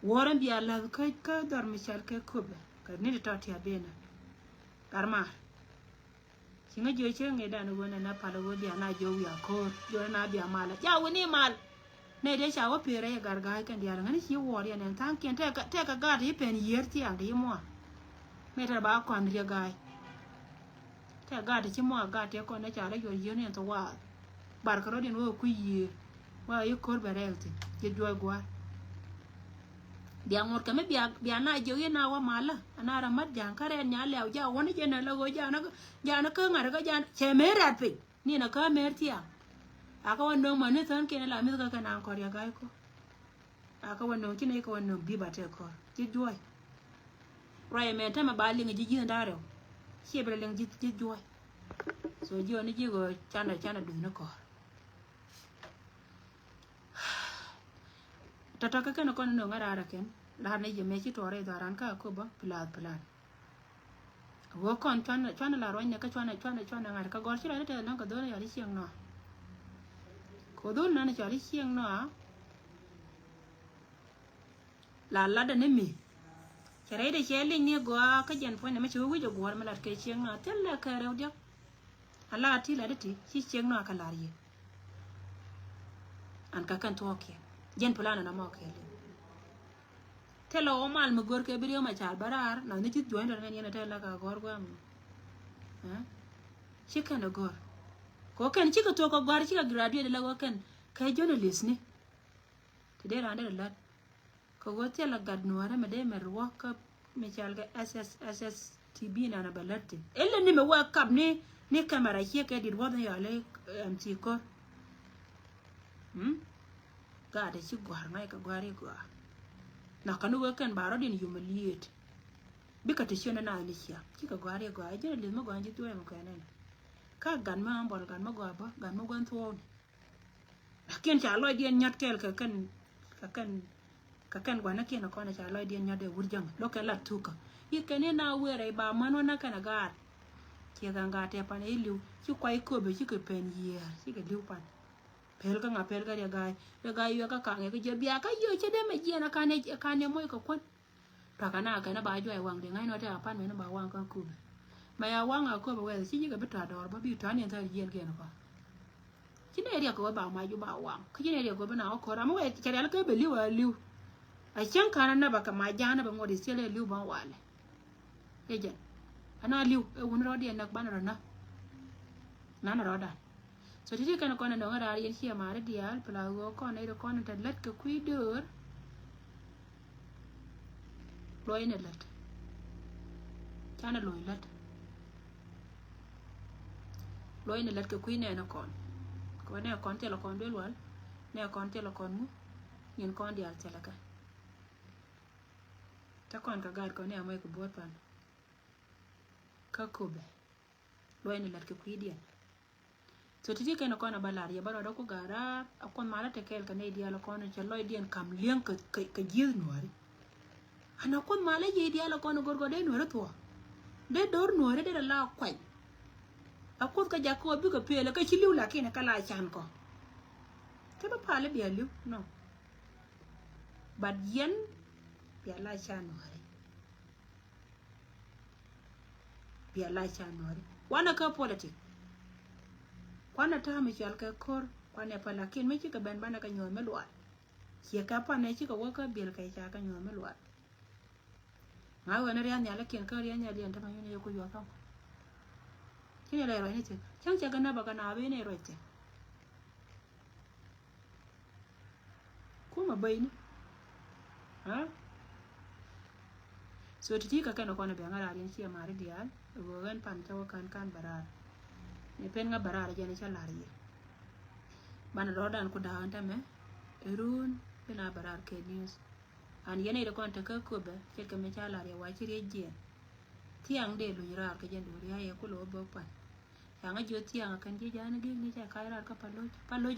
Wuɔ̱ɔ̱r in bia la̱th kä kä dhɔr mi cal kɛ köpɛ kɛ ni ti tɔt ti a benä. Gat maar. Ci ŋä jiö cä ŋi̱i̱c dan ɣöö nɛn a pal ɣöö bia na jiö wi̱i̱ a ko̱o̱r jiö na bia mal a ja wi̱ni mal. Nɛy dee ca wä pëër rɛy ɛ gat ga̱a̱c kɛn diaal ŋäni ci wuɔɔr yɛn ɛn tha̱a̱ŋkiɛn tɛk gat ti ci pɛn yiër thiaŋ ti ci muɔɔr. Mëë tɛr ba kɔn riek ga̱a̱c. Tɛk gat ti ci muɔɔr gat ti kɔn ni ca la yuɔr yiër ni ɛn thok waath. Bar kɛ rɔ̱diɛn wä kui̱ yiër. Wä yi ko̱r bɛ rɛɛl thi̱n ji̱ juɔc gua̱a̱r. Bia ŋot kɛ mi bia bia na jiök yɛn na wä malä. Ana rɛ mat ja̱a̱ŋ kä rɛɛn nya lɛw ja̱a̱ŋ wä ni jɛn ɛ la ɣöö ja̱a̱ŋ ni kä ŋa̱t kä ja̱a̱ŋ cɛ mëë rɛ̈t piny. Ni na kä mer thia. Aka wa nöŋ ma ni thön kiɛn la mith kä kɛ nan kɔr ya gai ko. Aka wa nöŋ ci nɛy kä wa nöŋ bi ba tɛ kɔr. Ji̱ juɔy. Ruac mɛ tämɛ ba liŋ ji̱ ji̱ nda rɛw. Ciɛ bi la liŋ ji̱ ji̱ juɔy. So ji̱ wa ni ji̱ gɔ canɛ canɛ duth ni kɔr. Tɔtɔ kä kɛn kɔn nöŋ a rara kɛn. Lar ni jɛ mɛ ci tuɔrɛ dhɔran ran ka ko ba plan plan. Wä kɔn cuan cuan la ruany ne kä cuan cuan cuan ŋa̱t kä gɔr ci la ni tɛ naŋ kä dhol yɔl cieŋ nɔ. Ko dhol nan cɔl cieŋ nɔ. La ladɛ ni mi. Cɛ rɛy de cɛ liŋ ni gɔaa kä jɛn puɔ̱ny nɛ mɛ ci wä wi̱c a guɔ̱r mi lat kɛ cieŋ nɔ thil lɛ kɛ rɛw diɔk. A la ti lat ti ci cieŋ nɔ a kɛ lar yɛ. An ka kɛn thuɔɔkiɛ jɛn plan na mɔ kɛ liŋ. Thilɛ wä mal mi gör kɛ bi riek ma car bä raar na ni ci juɔ̱ny dɔn mɛn yɛn a tɛl la ka gɔr guam. Ci kɛn a gör. Kɛ wä kɛn cikɛ thuɔk kɛ gɔr cikɛ graduate la wä kɛn kɛ journalist ni. Ti dee raan dee lät. Kɛ wä thilɛ gat nuɔrɛ mɛ dee mɛ ruɔk kä mi cal kɛ S S S S T V nan a bɛ lät ti. Ilɛ ni mɛ wä kap ni ni camera ciɛ kɛ dit wuɔth ni yɔli M C kor. Gaat ci gua̱r ŋa̱c kɛ gua̱r i̱ gua̱r. Nakä ni wek kɛn ba rɔ̱diɛn humiliate. Bikɛ ti ciöt ni na ni cia cikɛ gua̱r i̱ gua̱r i̱ ji̱n a li̱th mi gua̱r ji̱ thuɔ̱ɔ̱c mɛ kɛn ɛn. Ka gat mi ambɔl gat mi gua̱r bä gat mi gua̱n thuɔ̱ɔ̱ni. Lakin ca lɔcdiɛn nyɔt kɛɛl kɛ kɛn kɛ kɛn kɛ kɛn gua̱n ni kiɛn kɔn ca lɔcdiɛn nyɔt dee wur jäŋ lo̱k kɛ lat thukä. I̱ kɛn i̱ na wëë rɛy ba män wä na kɛn a gaat. Ciɛ kɛn gaat tɛ pan i̱ li̱w ci kuay köpɛ cikɛ pɛn yiëër cikɛ li̱w pan. Pel kä ŋa pel kä riɛ ga̱a̱c riɛ ga̱a̱c yuɛ kä kaŋ yɛ kä jiɛ bia kä yio̱ cä dee mɛ jiɛn a kan yɛ moc kɛ kuän. Tɔ̱ kɛ na kɛn a ba juay waŋ di ŋa̱c nɔ tɛ a pan mɛn a ba waŋ kä köpɛ. Mɛ ya waŋ a köpɛ wɛth ci ji̱ kɛ bi tɔ̱ a dɔɔr bä bi tɔ̱ ni thäär jiɛn kiɛn kɔ. Ci nɛ riɛk kɛ wä ba mac ju ba waŋ kä ci nɛ riɛk kɛ wä bi na wä kɔr amä wɛ cɛ rial kä bɛ li̱w a li̱w. A cäŋ ka̱n a nä ba kɛ mac ja̱a̱n a bɛ ŋuɔt i̱ thiɛl ɛ li̱w bä walɛ. Ɛ jɛn ana li̱w ɛ wun rɔɔdiɛn näk banɛ rɔ nä. Nanɛ rɔɔdan. So ti̱ti̱ kɛn kɔn ɛ nɔŋ ɛ raar yɛn ciɛ ma̱a̱ri diaal pla ɣöö kɔn ɛ ri kɔn ɛ te lät kɛ kui̱ döör. Luɔc ni lät. Canɛ luɔc lät. Luɔc ni lät kɛ kui̱ nɛɛni kɔn. Kɛ nɛ kɔn thilɛ kɔn duel wal nɛ kɔn thilɛ kɔn ŋu. Nyin kɔn diaal thilɛ kɛ. Te kɔn kɛ gaat kɔn ni amɔc kɛ buɔt pan. Kä köbɛ. Luɔc ni lät kɛ kui̱diɛn. So ti̱ti̱ kɛn kɔn a ba lar yɛ ba rɔɔdä ku ga̱a̱ raar a kuɔth malä te kɛɛl kɛ nɛy diaal kɔn cɛ lɔcdiɛn ka̱m li̱eŋ kɛ, kɛ, kɛ ji̱th nuääri. An a kuɔth malä ji̱ diaal kɔn a go̱rgɔ̱ dee nuääri thuɔ̱ɔ̱. Dee do̱r nuääri dee rɛ la kuany. A kuɔth kɛ jakä wä bikɛ pëël kɛ ci li̱w lakin kɛ la can kɔ. Kɛ bä pal i̱ bia li̱w nɔ. But yɛn bia la can nuääri. Bia la ca nuɔri wanɛ kä politik. Kuanɛ ta̱a̱ mi cual kɛ ko̱r kuanɛ pa lakin mi cikɛ ben banɛ kɛ nyuɔ̱th mi lual. Ciɛ kɛ panɛ cikɛ wä kä bil kɛ ca kɛ nyuɔ̱th mi lual. Ŋa̱ wen ria̱n nhial ikiɛn kä ria̱n nhial yɛn tämɛ yun yɛ ku yuɔth ɔŋ. Ci ni lɛ ruac ni thi̱n cäŋ cɛ kɛ nä bä kɛ na bi ni ruac thi̱n. Kumɛ bäyni. Ha? So ti̱ti̱ kä kɛn kɔn bia ŋa̱ raar yɛn ciɛ mari diaal. Ɣöö ɣän pan cä wä kän kan bä raar. Ni pen ŋa̱ bä raar jɛn cä lar yɛ. Banɛ lɔrdan ku da̱a̱n tämɛ. Run bi na bä raar kɛ news. An yɛn iri kɔn tekä köpɛ ce̱tkɛ mi ca lar yɛ wa ci riec jiɛn. Thiaŋ dee luny raar kɛ jɛn duɔ̱ɔ̱r ya yɛ kulɛ wä bä pan. Ca ŋä jiö thiaŋ a kɛn ji̱ ja̱a̱n gik ni ca ka̱c raar kä pa lo̱c pa lo̱c.